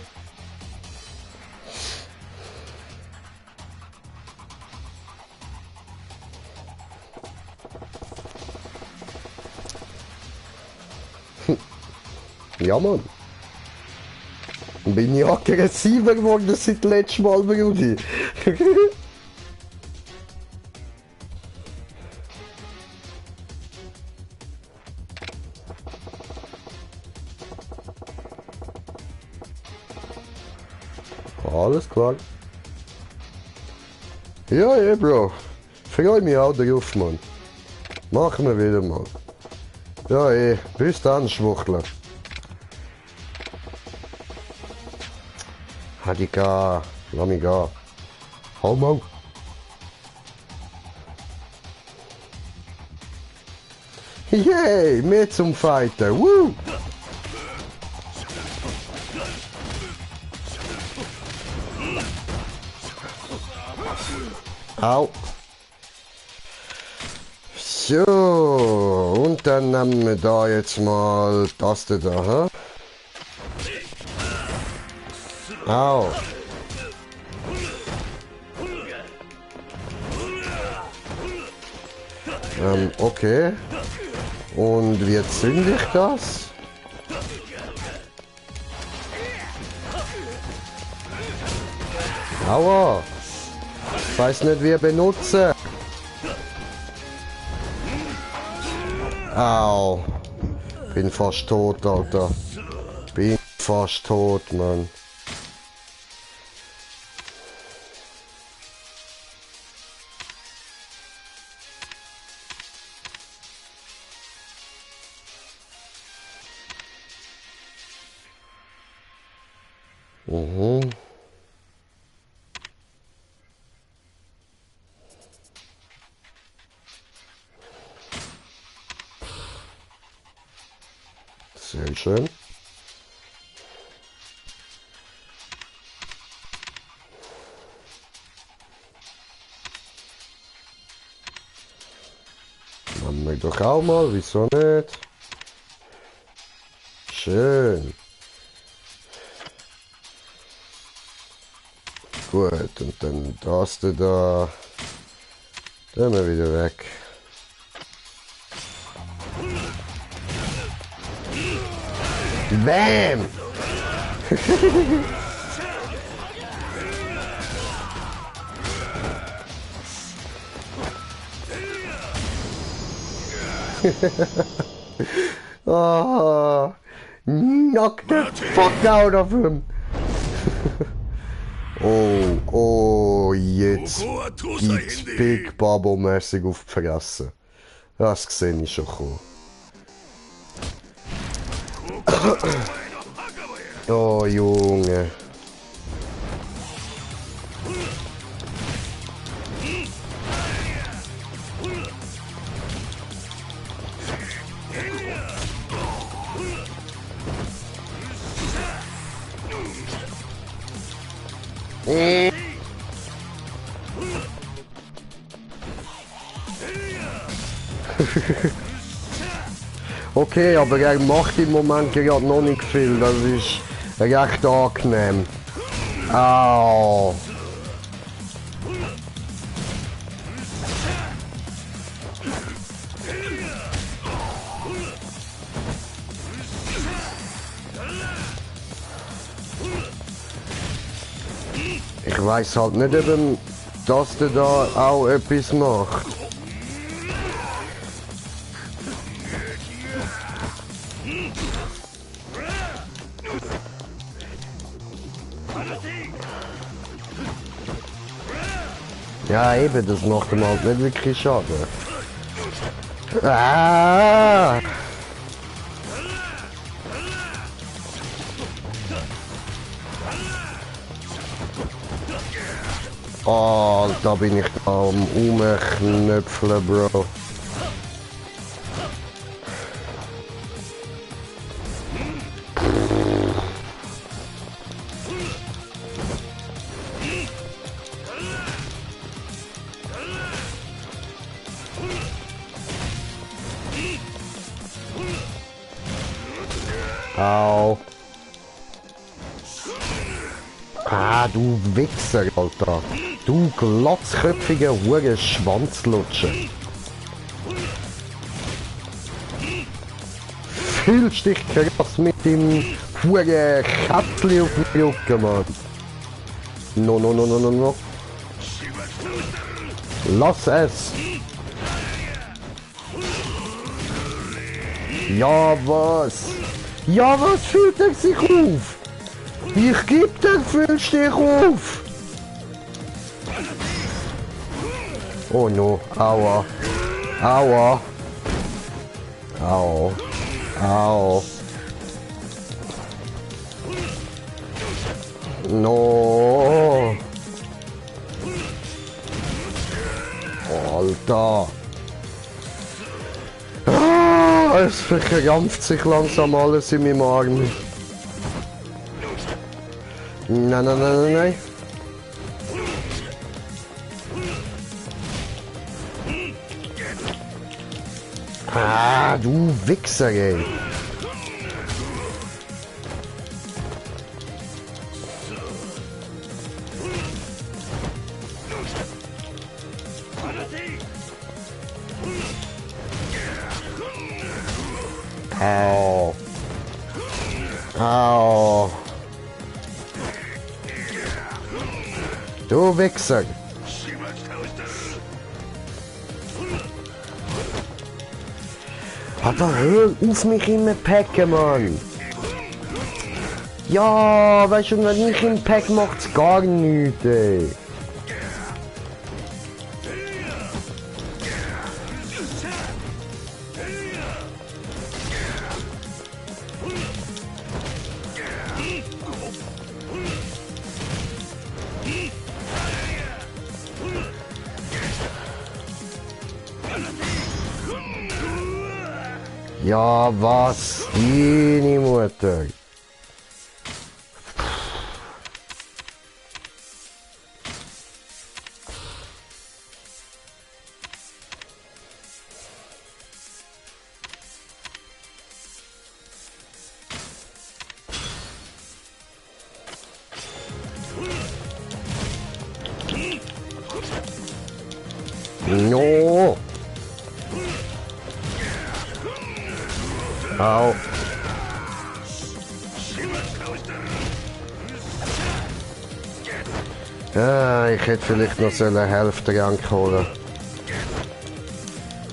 Ja, Mann. Bin ich aggressiver geworden seit letztem Mal, Brudi. Alles klar. Ja, Bro. Freu mich auch drauf, Mann. Machen wir wieder mal. Ja, bis dann, Schwuchtler. Hadika, lass mich gehen. Homo. Yay, mit zum Fighter. Woo! Au. So, und dann nehmen wir da jetzt mal Taste da, hä? Au. Okay. Und wie zünde ich das? Aua! Ich weiß nicht, wie benutzen. Au! Bin fast tot, Alter. Bin fast tot, Mann. Mhm. Sehr schön. Machen wir doch auch mal, wieso nicht? Schön. Gut, und dann das da. Dann wir wieder weg. Bam! Oh, knock the fuck out of him! Oh, jetzt gibt's Big Bubble-mäßig auf die Fresse. Das sehe ich schon kommen. Oh, Junge. Okay, aber er macht im Moment gerade noch nicht viel, das ist recht angenehm. Au. Ich weiß halt nicht, ob das da auch etwas macht. Ja, eben, das macht ihm halt nicht wirklich Schaden. Ah! Oh, da bin ich am Umknöpfeln, Bro. Au. Ah, du Wichser, Alter. Du glatzköpfiger Hure Schwanzlutscher. Fühlst dich krass mit dem Hure Kätzli auf dem Rücken, Mann. No, no, no, no, no, no. Lass es. Ja, was? Ja, was fühlt er sich auf? Ich geb dir, fühlst dich auf. Oh no, aua. Aua. Au. Au. No. Alter. Ah, es verkrampft sich langsam alles in meinem Arm. Nein, nein, nein, nein, nein. Ah, du Wichser, ey. Au. Au. Du Wichser! Alter, hör auf mich immer packen, Mann! Ja, weißt du, wenn ich im Pack macht's gar nichts, ey! Ja, was? Deine Mutter. No. Au. Ja, ich hätte vielleicht noch so eine Hälfte holen.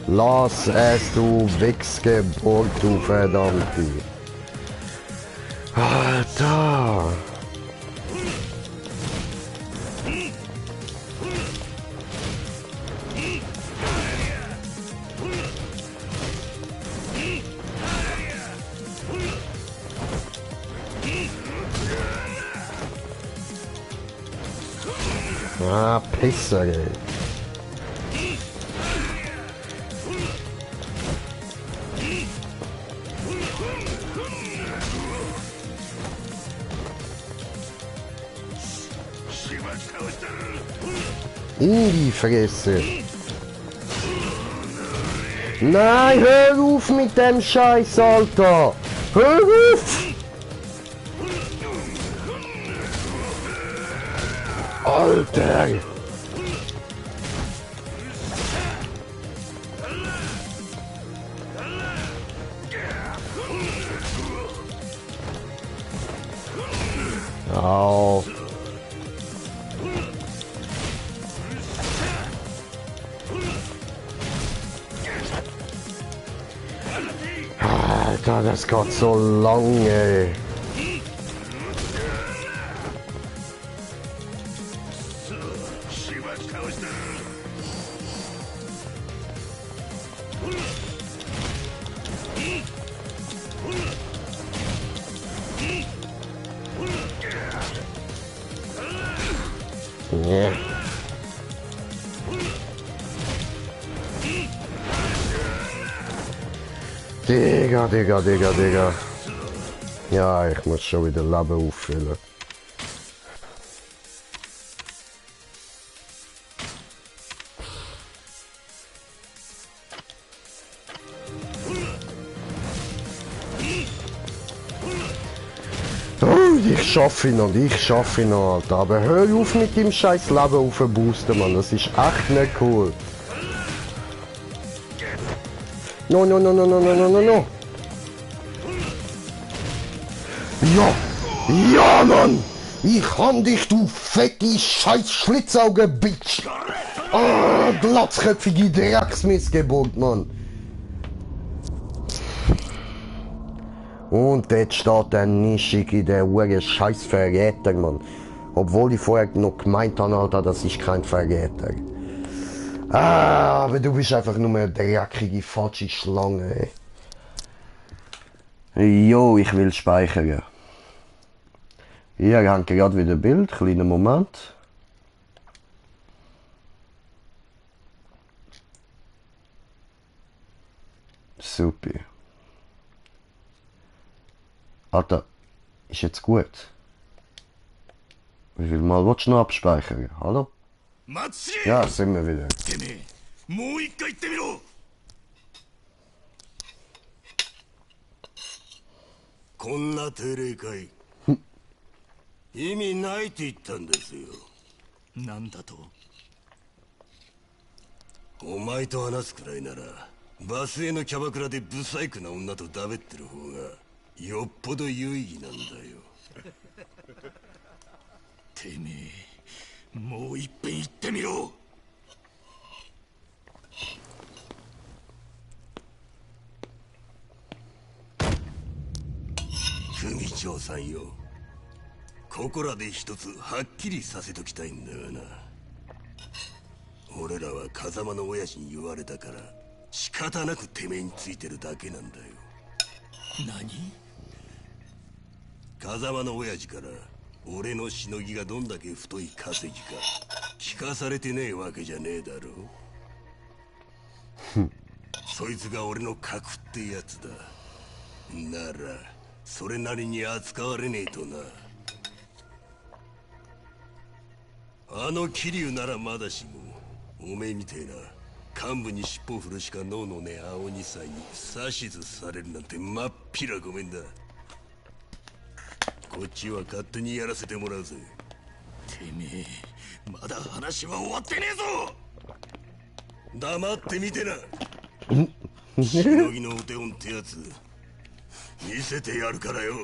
Lass es, du Wichsgeburt, du Verdammte. Alter. Ah, Pisser, ey. In die Fresse. Nein, hör auf mit dem Scheiß, Alter. Hör auf. Alter! Au! Alter, das geht so lange! Yeah. Digga. Ja, ich muss schon wieder Leben auffüllen. Oh, ich schaffe ihn noch, Alter. Aber hör auf mit dem scheiß Leben aufboosten, Mann. Das ist echt nicht cool. No. Ja, Mann! Ich kann dich, du fette scheiß Schlitzauge, Bitch! Ah, glatzköpfige Drecksmissgeburt, Mann! Und dort steht der Nischige, der hure scheiß Verräter, Mann. Obwohl ich vorher noch gemeint habe, Alter, das ist kein Verräter. Ah, aber du bist einfach nur eine dreckige, falsche Schlange, ey. Jo, ich will speichern. Hier hängt gerade wieder ein Bild, kleiner Moment. Super. Alter, ist jetzt gut. Wie viel Mal willst du noch abspeichern? Hallo? Ja, sind wir wieder. Hm. 意味ないって言ったんですよ。なんだと？お前と話すくらいならバスへのキャバクラでブサイクな女とだべってる方がよっぽど有意義なんだよ。てめえもう一遍言ってみろ。組長さんよ、ここらで一つはっきりさせときたいんだがな。俺らは風間の親父に言われたから仕方なくてめえについてるだけなんだよ。何？風間の親父から俺のしのぎがどんだけ太い稼ぎか聞かされてねえわけじゃねえだろ。そいつが俺の核ってやつだ。ならそれなりに扱われねえとな。あの桐生ならまだしも、おめえみてえな幹部に尻尾振るしか脳のねえ青二歳に指図されるなんてまっぴらごめんだ。こっちは勝手にやらせてもらうぜ。てめえまだ話は終わってねえぞ。黙ってみてな。しのぎのお手本ってやつ見せてやるからよ。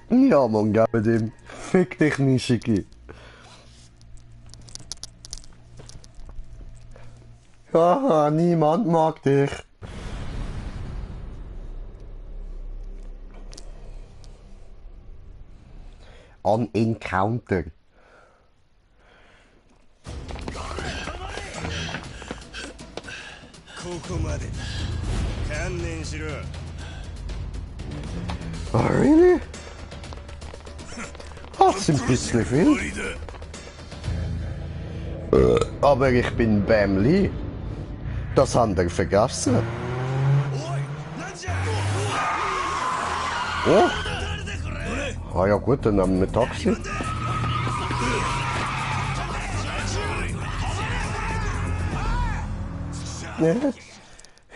Ja, man, gib dem. Fick dich nicht, Schicki. Haha, niemand mag dich. An Encounter. ここまでだ。観念しろ。Oh, really? Das ist ein bisschen viel. Aber ich bin Bämli. Das haben wir vergessen. Oh. Ah ja gut, dann nehmen wir ein Taxi.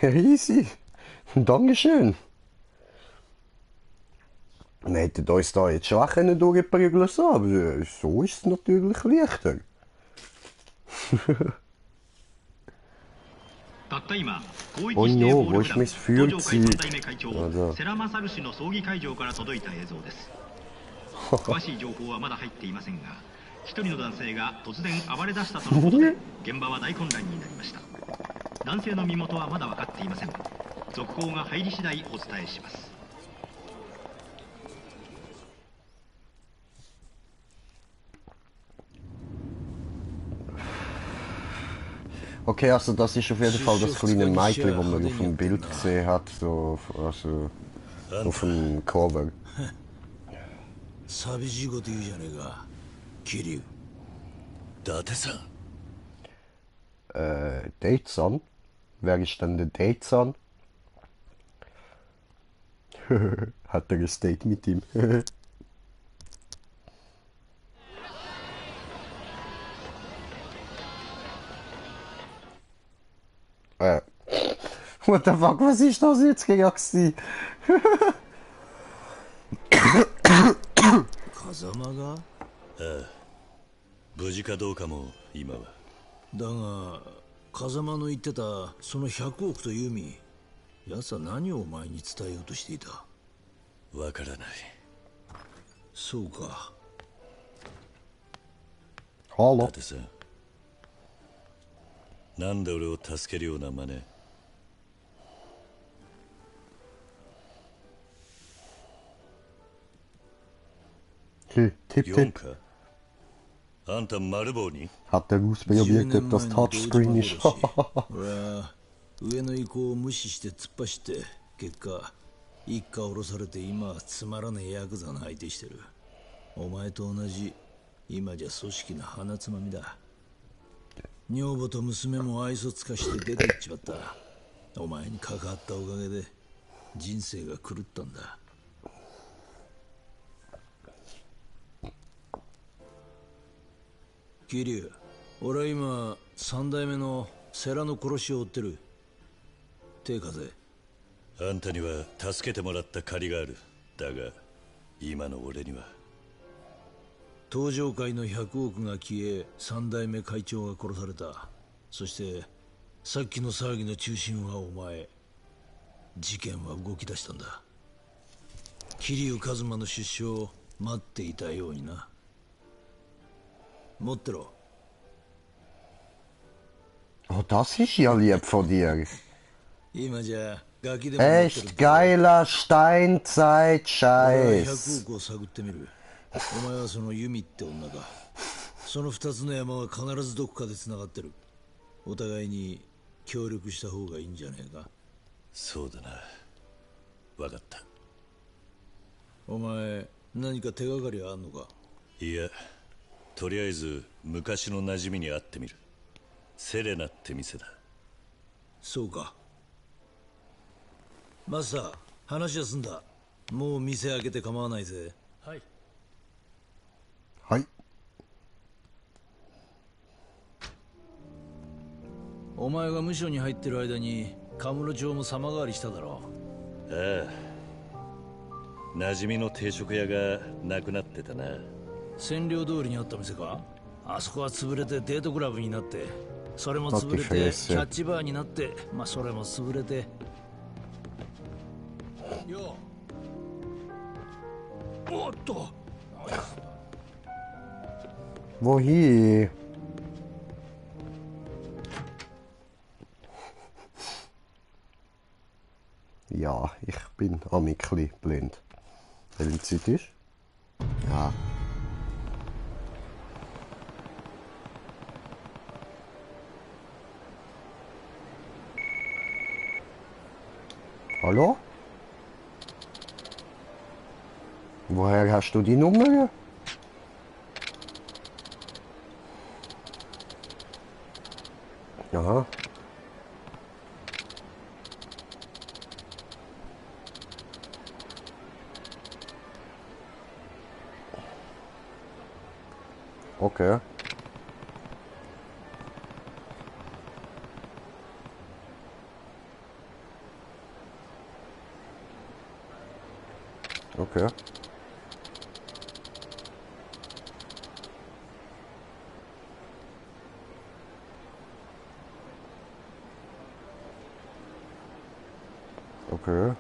Ja, easy. Dankeschön. Wir hätten uns da jetzt schon auch durchprügeln lassen, aber so ist es natürlich leichter. たった今、広域 Oh 指定 no, 暴 wo 力 ist 団 mein 東上会 Führziel? 3代目会長 Also. 世良勝氏の葬儀会場から届いた映像です。詳しい情報はまだ入っていませんが、一人の男性が突然暴れ出したとのことで現場は大混乱になりました。男性の身元はまだ分かっていません。続報が入り次第お伝えします。 Okay, also das ist auf jeden Fall das kleine Mädchen, das man auf dem Bild gesehen hat, so, also auf dem Cover. 寂しいこと言うじゃねえか、桐生。伊達さん。Dayzan? Wer ist denn der Dayzan? Hat er ein Date mit ihm? What the fuck, was ist das jetzt gewesen? 風間が？ああ、無事かどうかも今は。だが風間の言ってたその100億という意味、奴は何をお前に伝えようとしていた？わからない。そうか。Hallo. だってさ、なんで俺を助けるような真似。Tipp, tipp. かあんた丸棒に Hat er ausprobiert, ob das Touchscreen ist? 俺は上の意向を無視して突っ走って結果一家降ろされて今はつまらねえヤクザの相手してる。お前と同じ今じゃ組織の鼻つまみだ。女房と娘も愛想つかして出て行っちまった。お前に関わったおかげで人生が狂ったんだ。桐生、俺は今三代目の世良の殺しを追ってる。手風。あんたには助けてもらった借りがある。だが今の俺には。東上会の100億が消え、三代目会長が殺された。そしてさっきの騒ぎの中心はお前。事件は動き出したんだ。桐生一馬の出所を待っていたようにな。持ってろ。 Oh, das ist ja lieb von dir. 今じゃガキでも持ってる。 Echt geiler Steinzeit-Scheiß. 100億を探ってみる。お前はそのユミって女か。その2つの山は必ずどこかで繋がってる。お互いに協力した方がいいんじゃねえか。そうだな。分かった。お前何か手がかりあんのか。いや、とりあえず昔の馴染みに会ってみる。セレナって店だ。そうか。マスター、話は済んだ。もう店開けて構わないぜ。はい。はい。お前が無所に入ってる間にカムロ町も様変わりしただろう。ああ、馴染みの定食屋がなくなってたな。占領通りにあった店か。あそこは潰れてデートクラブになって、それも潰れてキャッチバーになって、まあそれも潰れて。よう。おっと。Wohin? Ja, ich bin amikli blind. Welche Zeit ist? Ja. Hallo? Woher hast du die Nummer? Aha. Okay. Okay. Okay.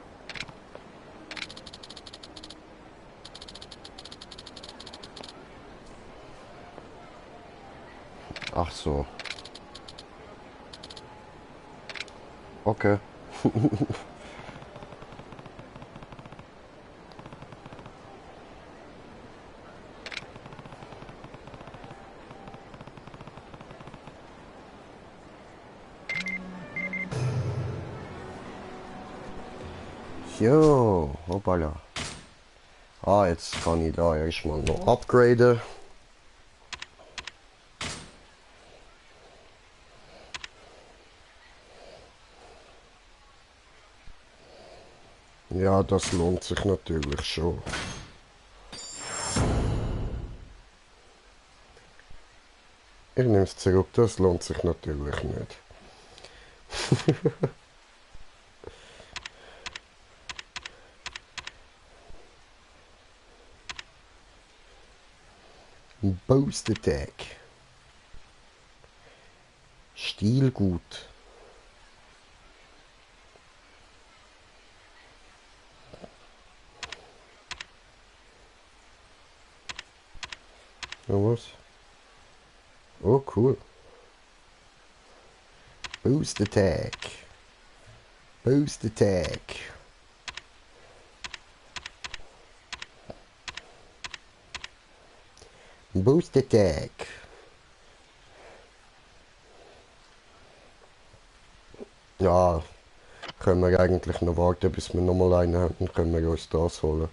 Ach so. Okay. Jo, hoppala. Ah, jetzt kann ich da erstmal noch upgraden. Ja, das lohnt sich natürlich schon. Ich nehme es zurück, das lohnt sich natürlich nicht. Boost Attack. Stil gut. Ja, was? Oh, cool. Boost Attack. Boost Attack. Boost Attack. Ja, können wir eigentlich noch warten, bis wir nochmal einen haben, dann können wir uns das holen.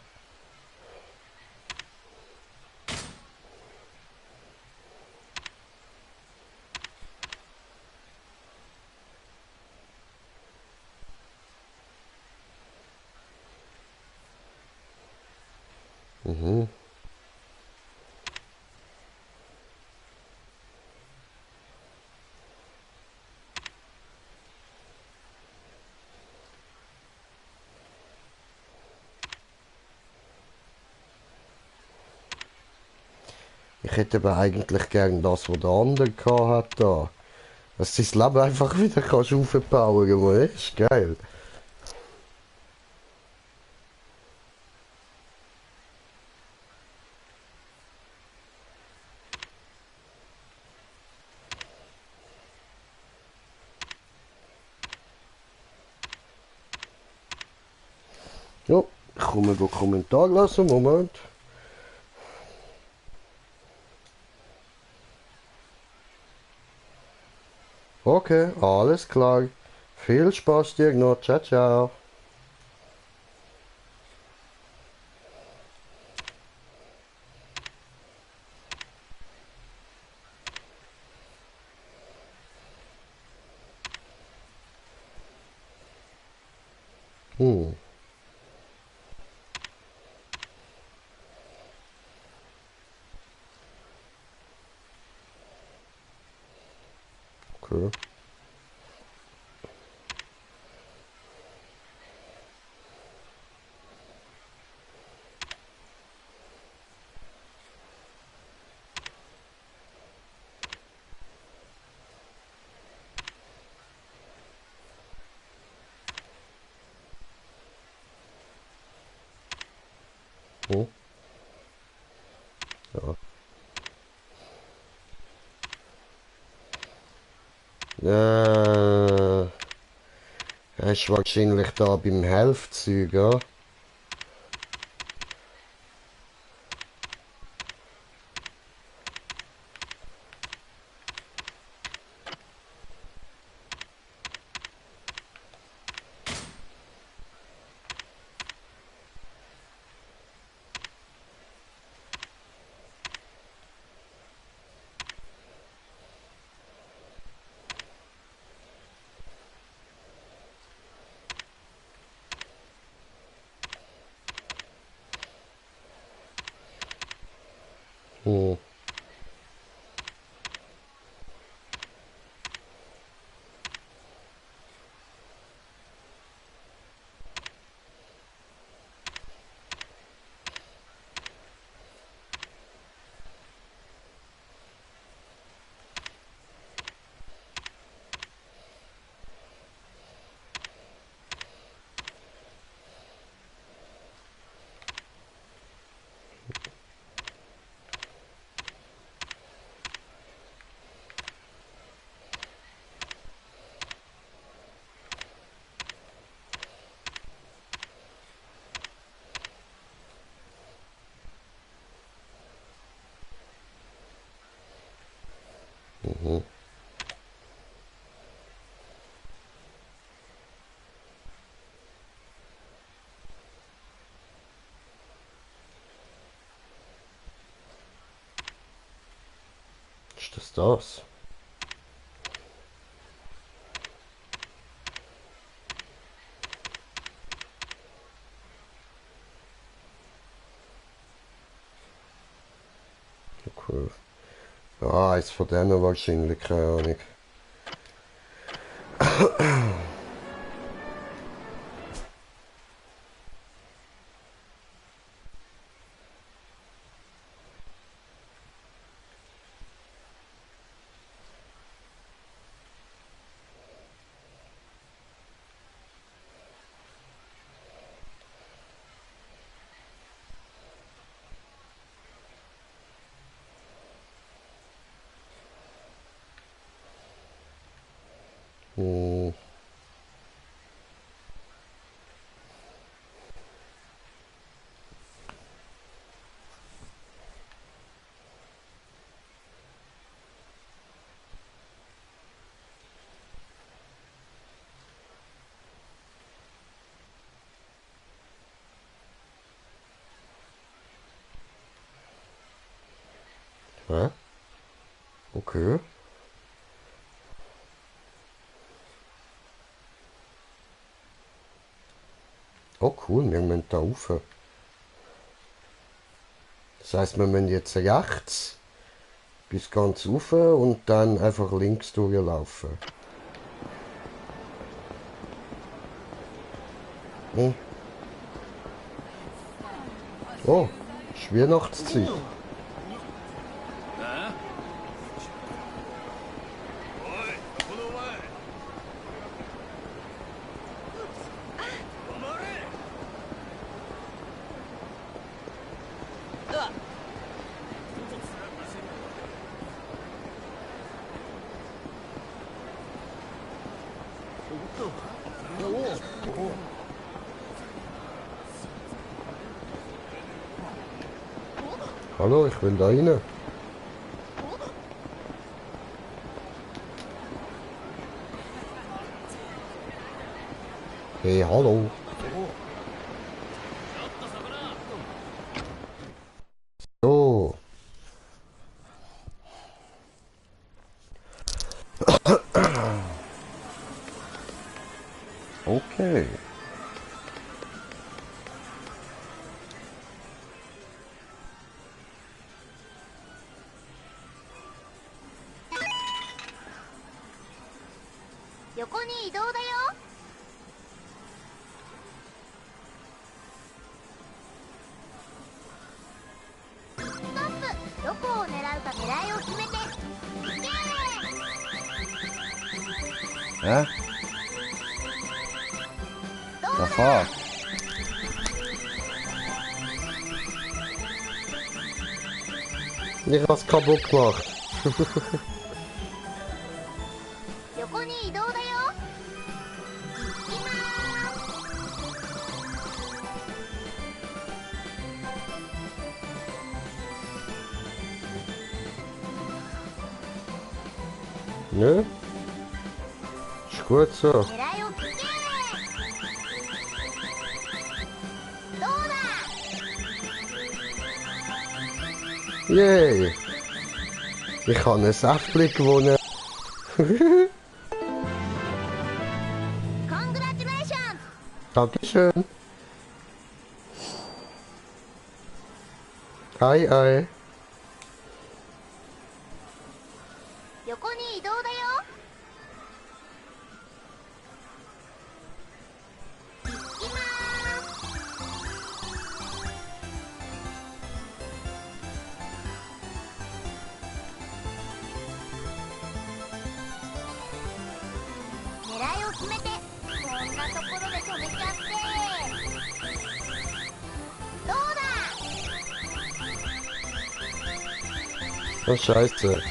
Mhm. Ich hätte aber eigentlich gern das, was der andere hat da. Dass du das Leben einfach wieder kannst aufbauen kannst. Das ist geil. Ja, ich komme einen Kommentar lassen, Moment. Okay, alles klar. Viel Spaß dir noch. Ciao, ciao. Hm. Okay. Hm. Ja. Er ist wahrscheinlich da beim Helfzeug, ja? Hm. Mhm. Ist das das? Cool. Ja, eins von denen wahrscheinlich, keine Ahnung. Hm. Hä? Okay. Oh cool, wir müssen da rauf. Das heisst, wir müssen jetzt rechts bis ganz rauf und dann einfach links durchlaufen. Hm. Oh, ist Weihnachtszeit. Hallo, ich bin da rein. Hey, hallo. So. Okay. 横に移動だよ。ストップ。どこを狙うか狙いを決めて。Hä? The fuck? Ich hab's kaputt gemacht. 横に移動だよ。Ne? Ist gut so. 狙いを決め。どうだ。 Yay! Ich habe einen Saftling gewonnen. Congratulations! Dankeschön. Ei, ei. 横に移動だよ。狙いを決めて。こんなところで止めちゃって。どうだ。 Oh, Scheiße.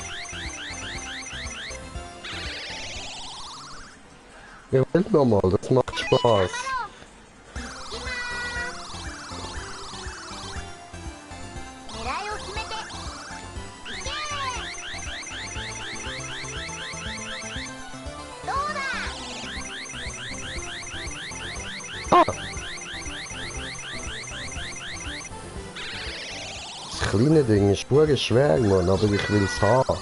Ja, Moment nochmal, das macht Spaß. 狙いを決めて。どうだ。 Ah! Das kleine Ding ist pure schwer, Mann, aber ich will es haben.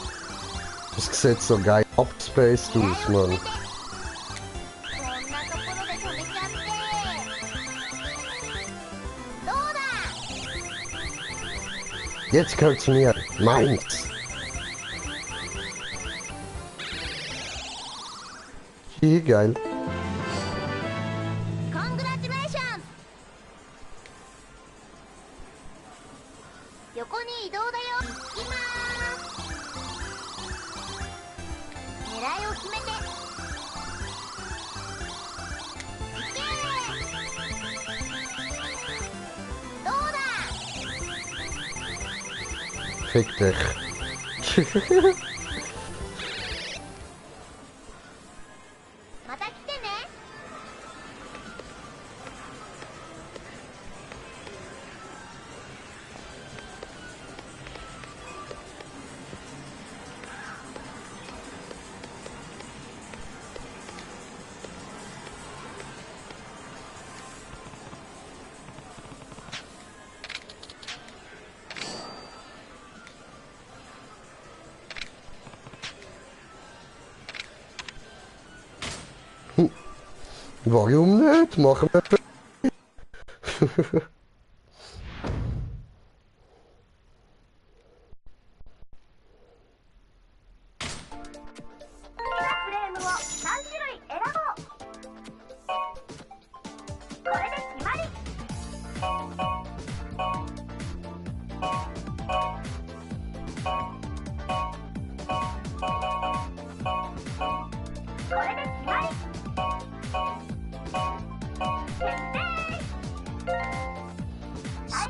Das sieht so geil abgespaced aus, Mann. こんなところで止めちゃって。どうだ。 Jetzt gehört's mir. Meins. Wie geil. Congratulations! 横に移動だよ。今。狙いを決めて。いけ。どうだ。 Fick dich. また来てね。Warum nicht? Machen wir.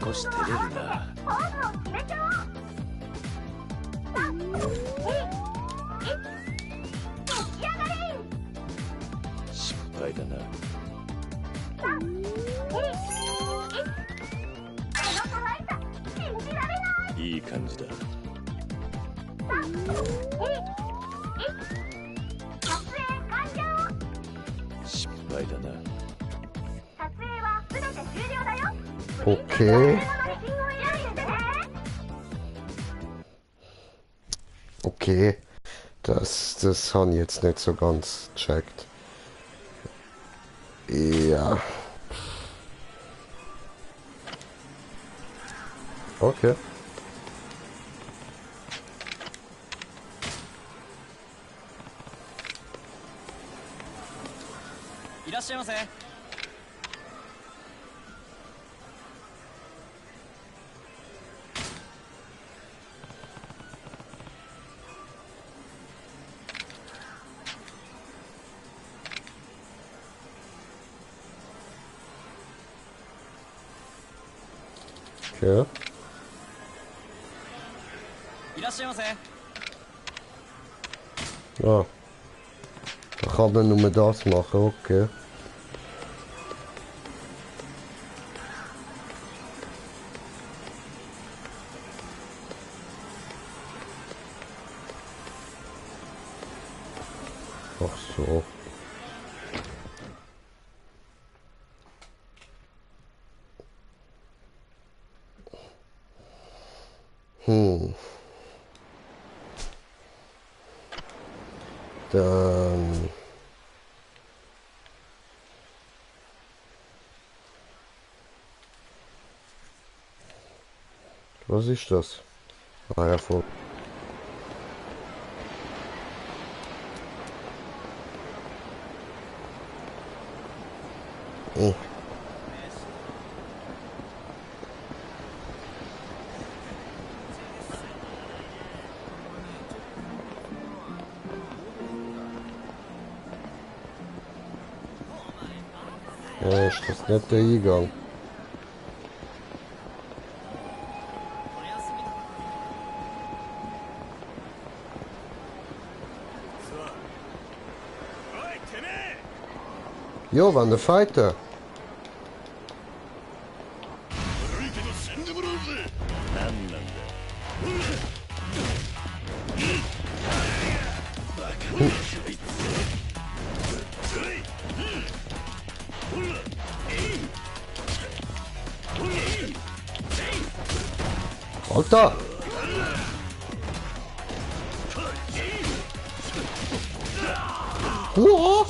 少し照れるな。失敗だな。いい感じだ。失敗だな。Okay. Okay. Das habe ich jetzt nicht so ganz gecheckt. Ja. Okay. Okay. Ah. Da kann man nur das machen, okay. Ach so. Dann... Was ist das? Ah ja, voll. Ja, ist das nicht der Eingang? Jo, wann der Fighter? Alter! Uah!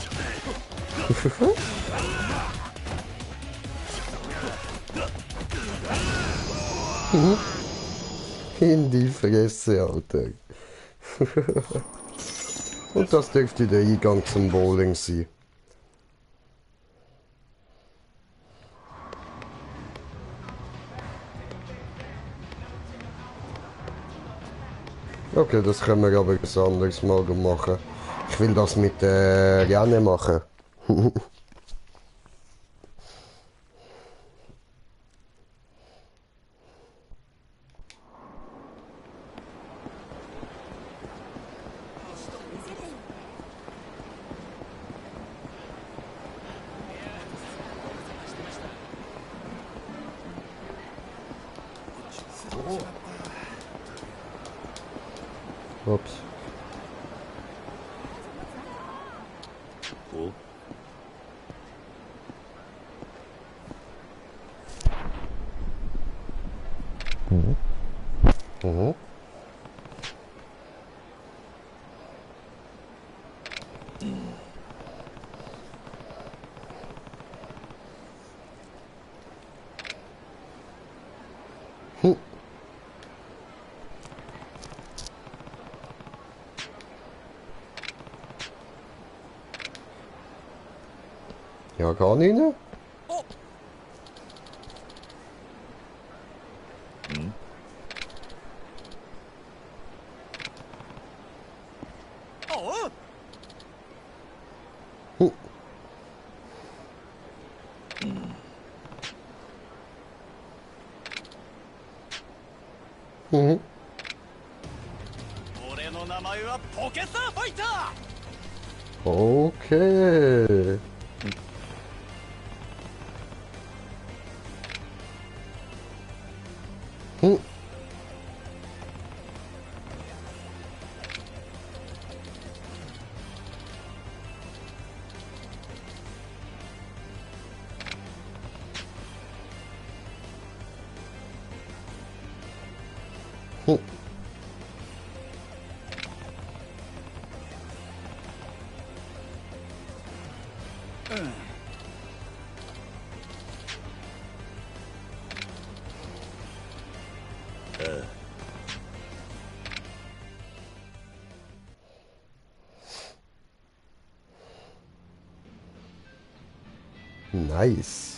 In die Fresse, Alter. Und das dürfte der Eingang zum Bowling sein. Okay, das können wir aber ein anderes Mal machen. Ich will das mit Janne machen. Ups. Oh. Mhm. Mhm. Hm. Ja, gar nicht. Ne? Hm. Hm. Mhm. Okay. Hm. Hm. Nice.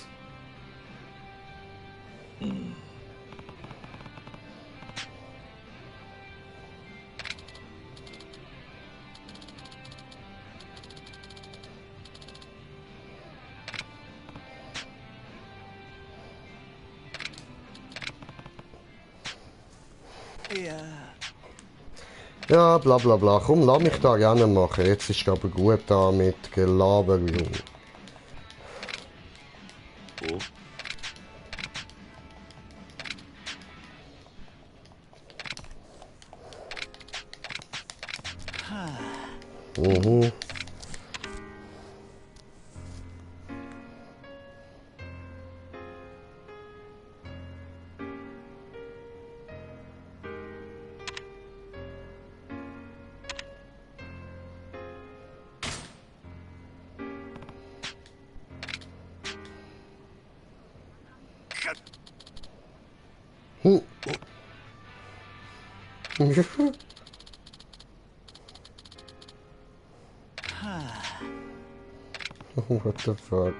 Ja, bla bla bla. Komm, lass mich da gerne machen. Jetzt ist aber gut da mit Gelaber, Junge. Mhm. Hm. What the fuck?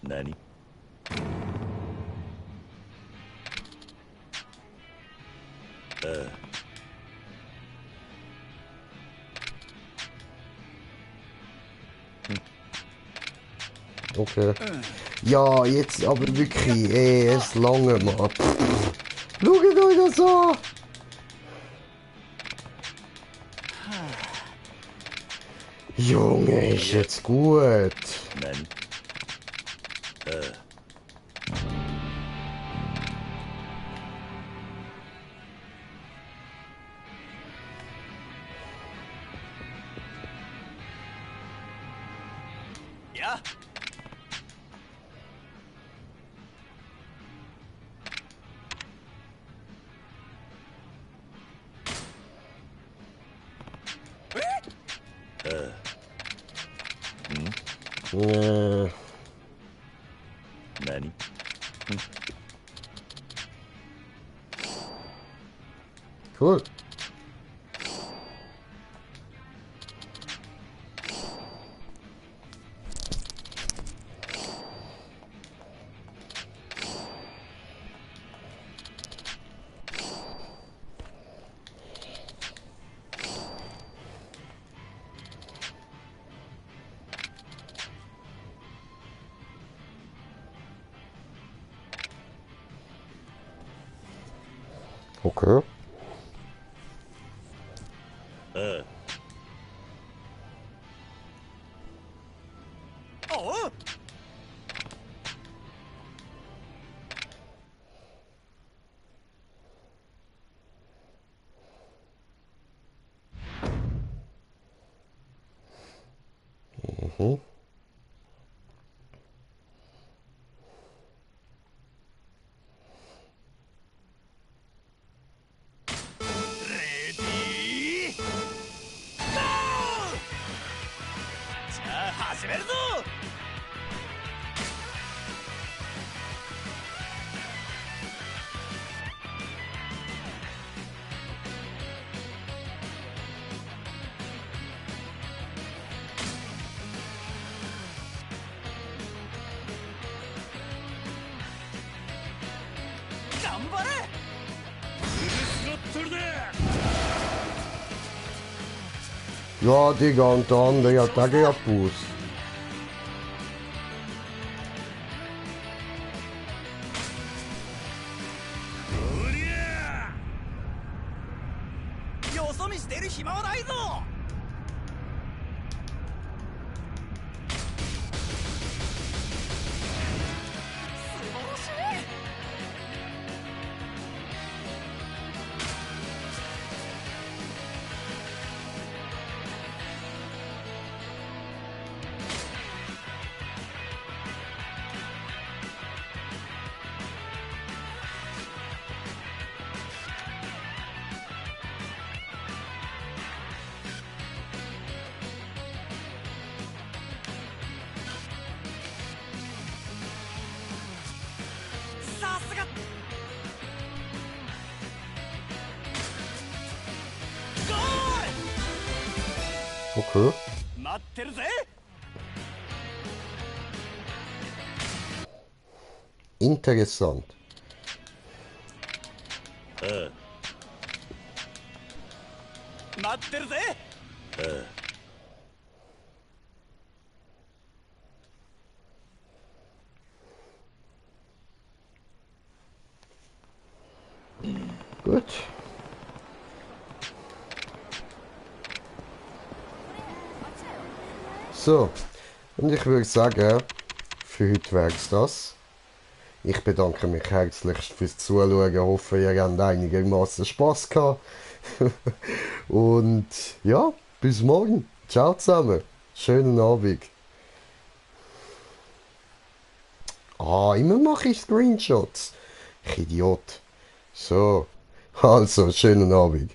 Nani? Okay. Ja, jetzt aber wirklich, ey, es lange mal. Schaut euch das an! Junge, ist jetzt gut. Nani? Ja. Nani? Cool. Okay. Oh. Mhm. Ready? Go! じゃあ始めるぞ。頑張れ。フルスロットルだ。 Ja, Digga, und der andere hat auch gehabt Bus. よそ見してる暇はないぞ。素晴らしい。 Hm. Okay. Interessant. Gut. So, und ich würde sagen, für heute wäre es das. Ich bedanke mich herzlichst fürs Zuschauen. Ich hoffe, ihr habt einigermaßen Spaß gehabt. Und ja, bis morgen. Ciao zusammen. Schönen Abend. Ah, immer mache ich Screenshots. Ich Idiot. So, also, schönen Abend.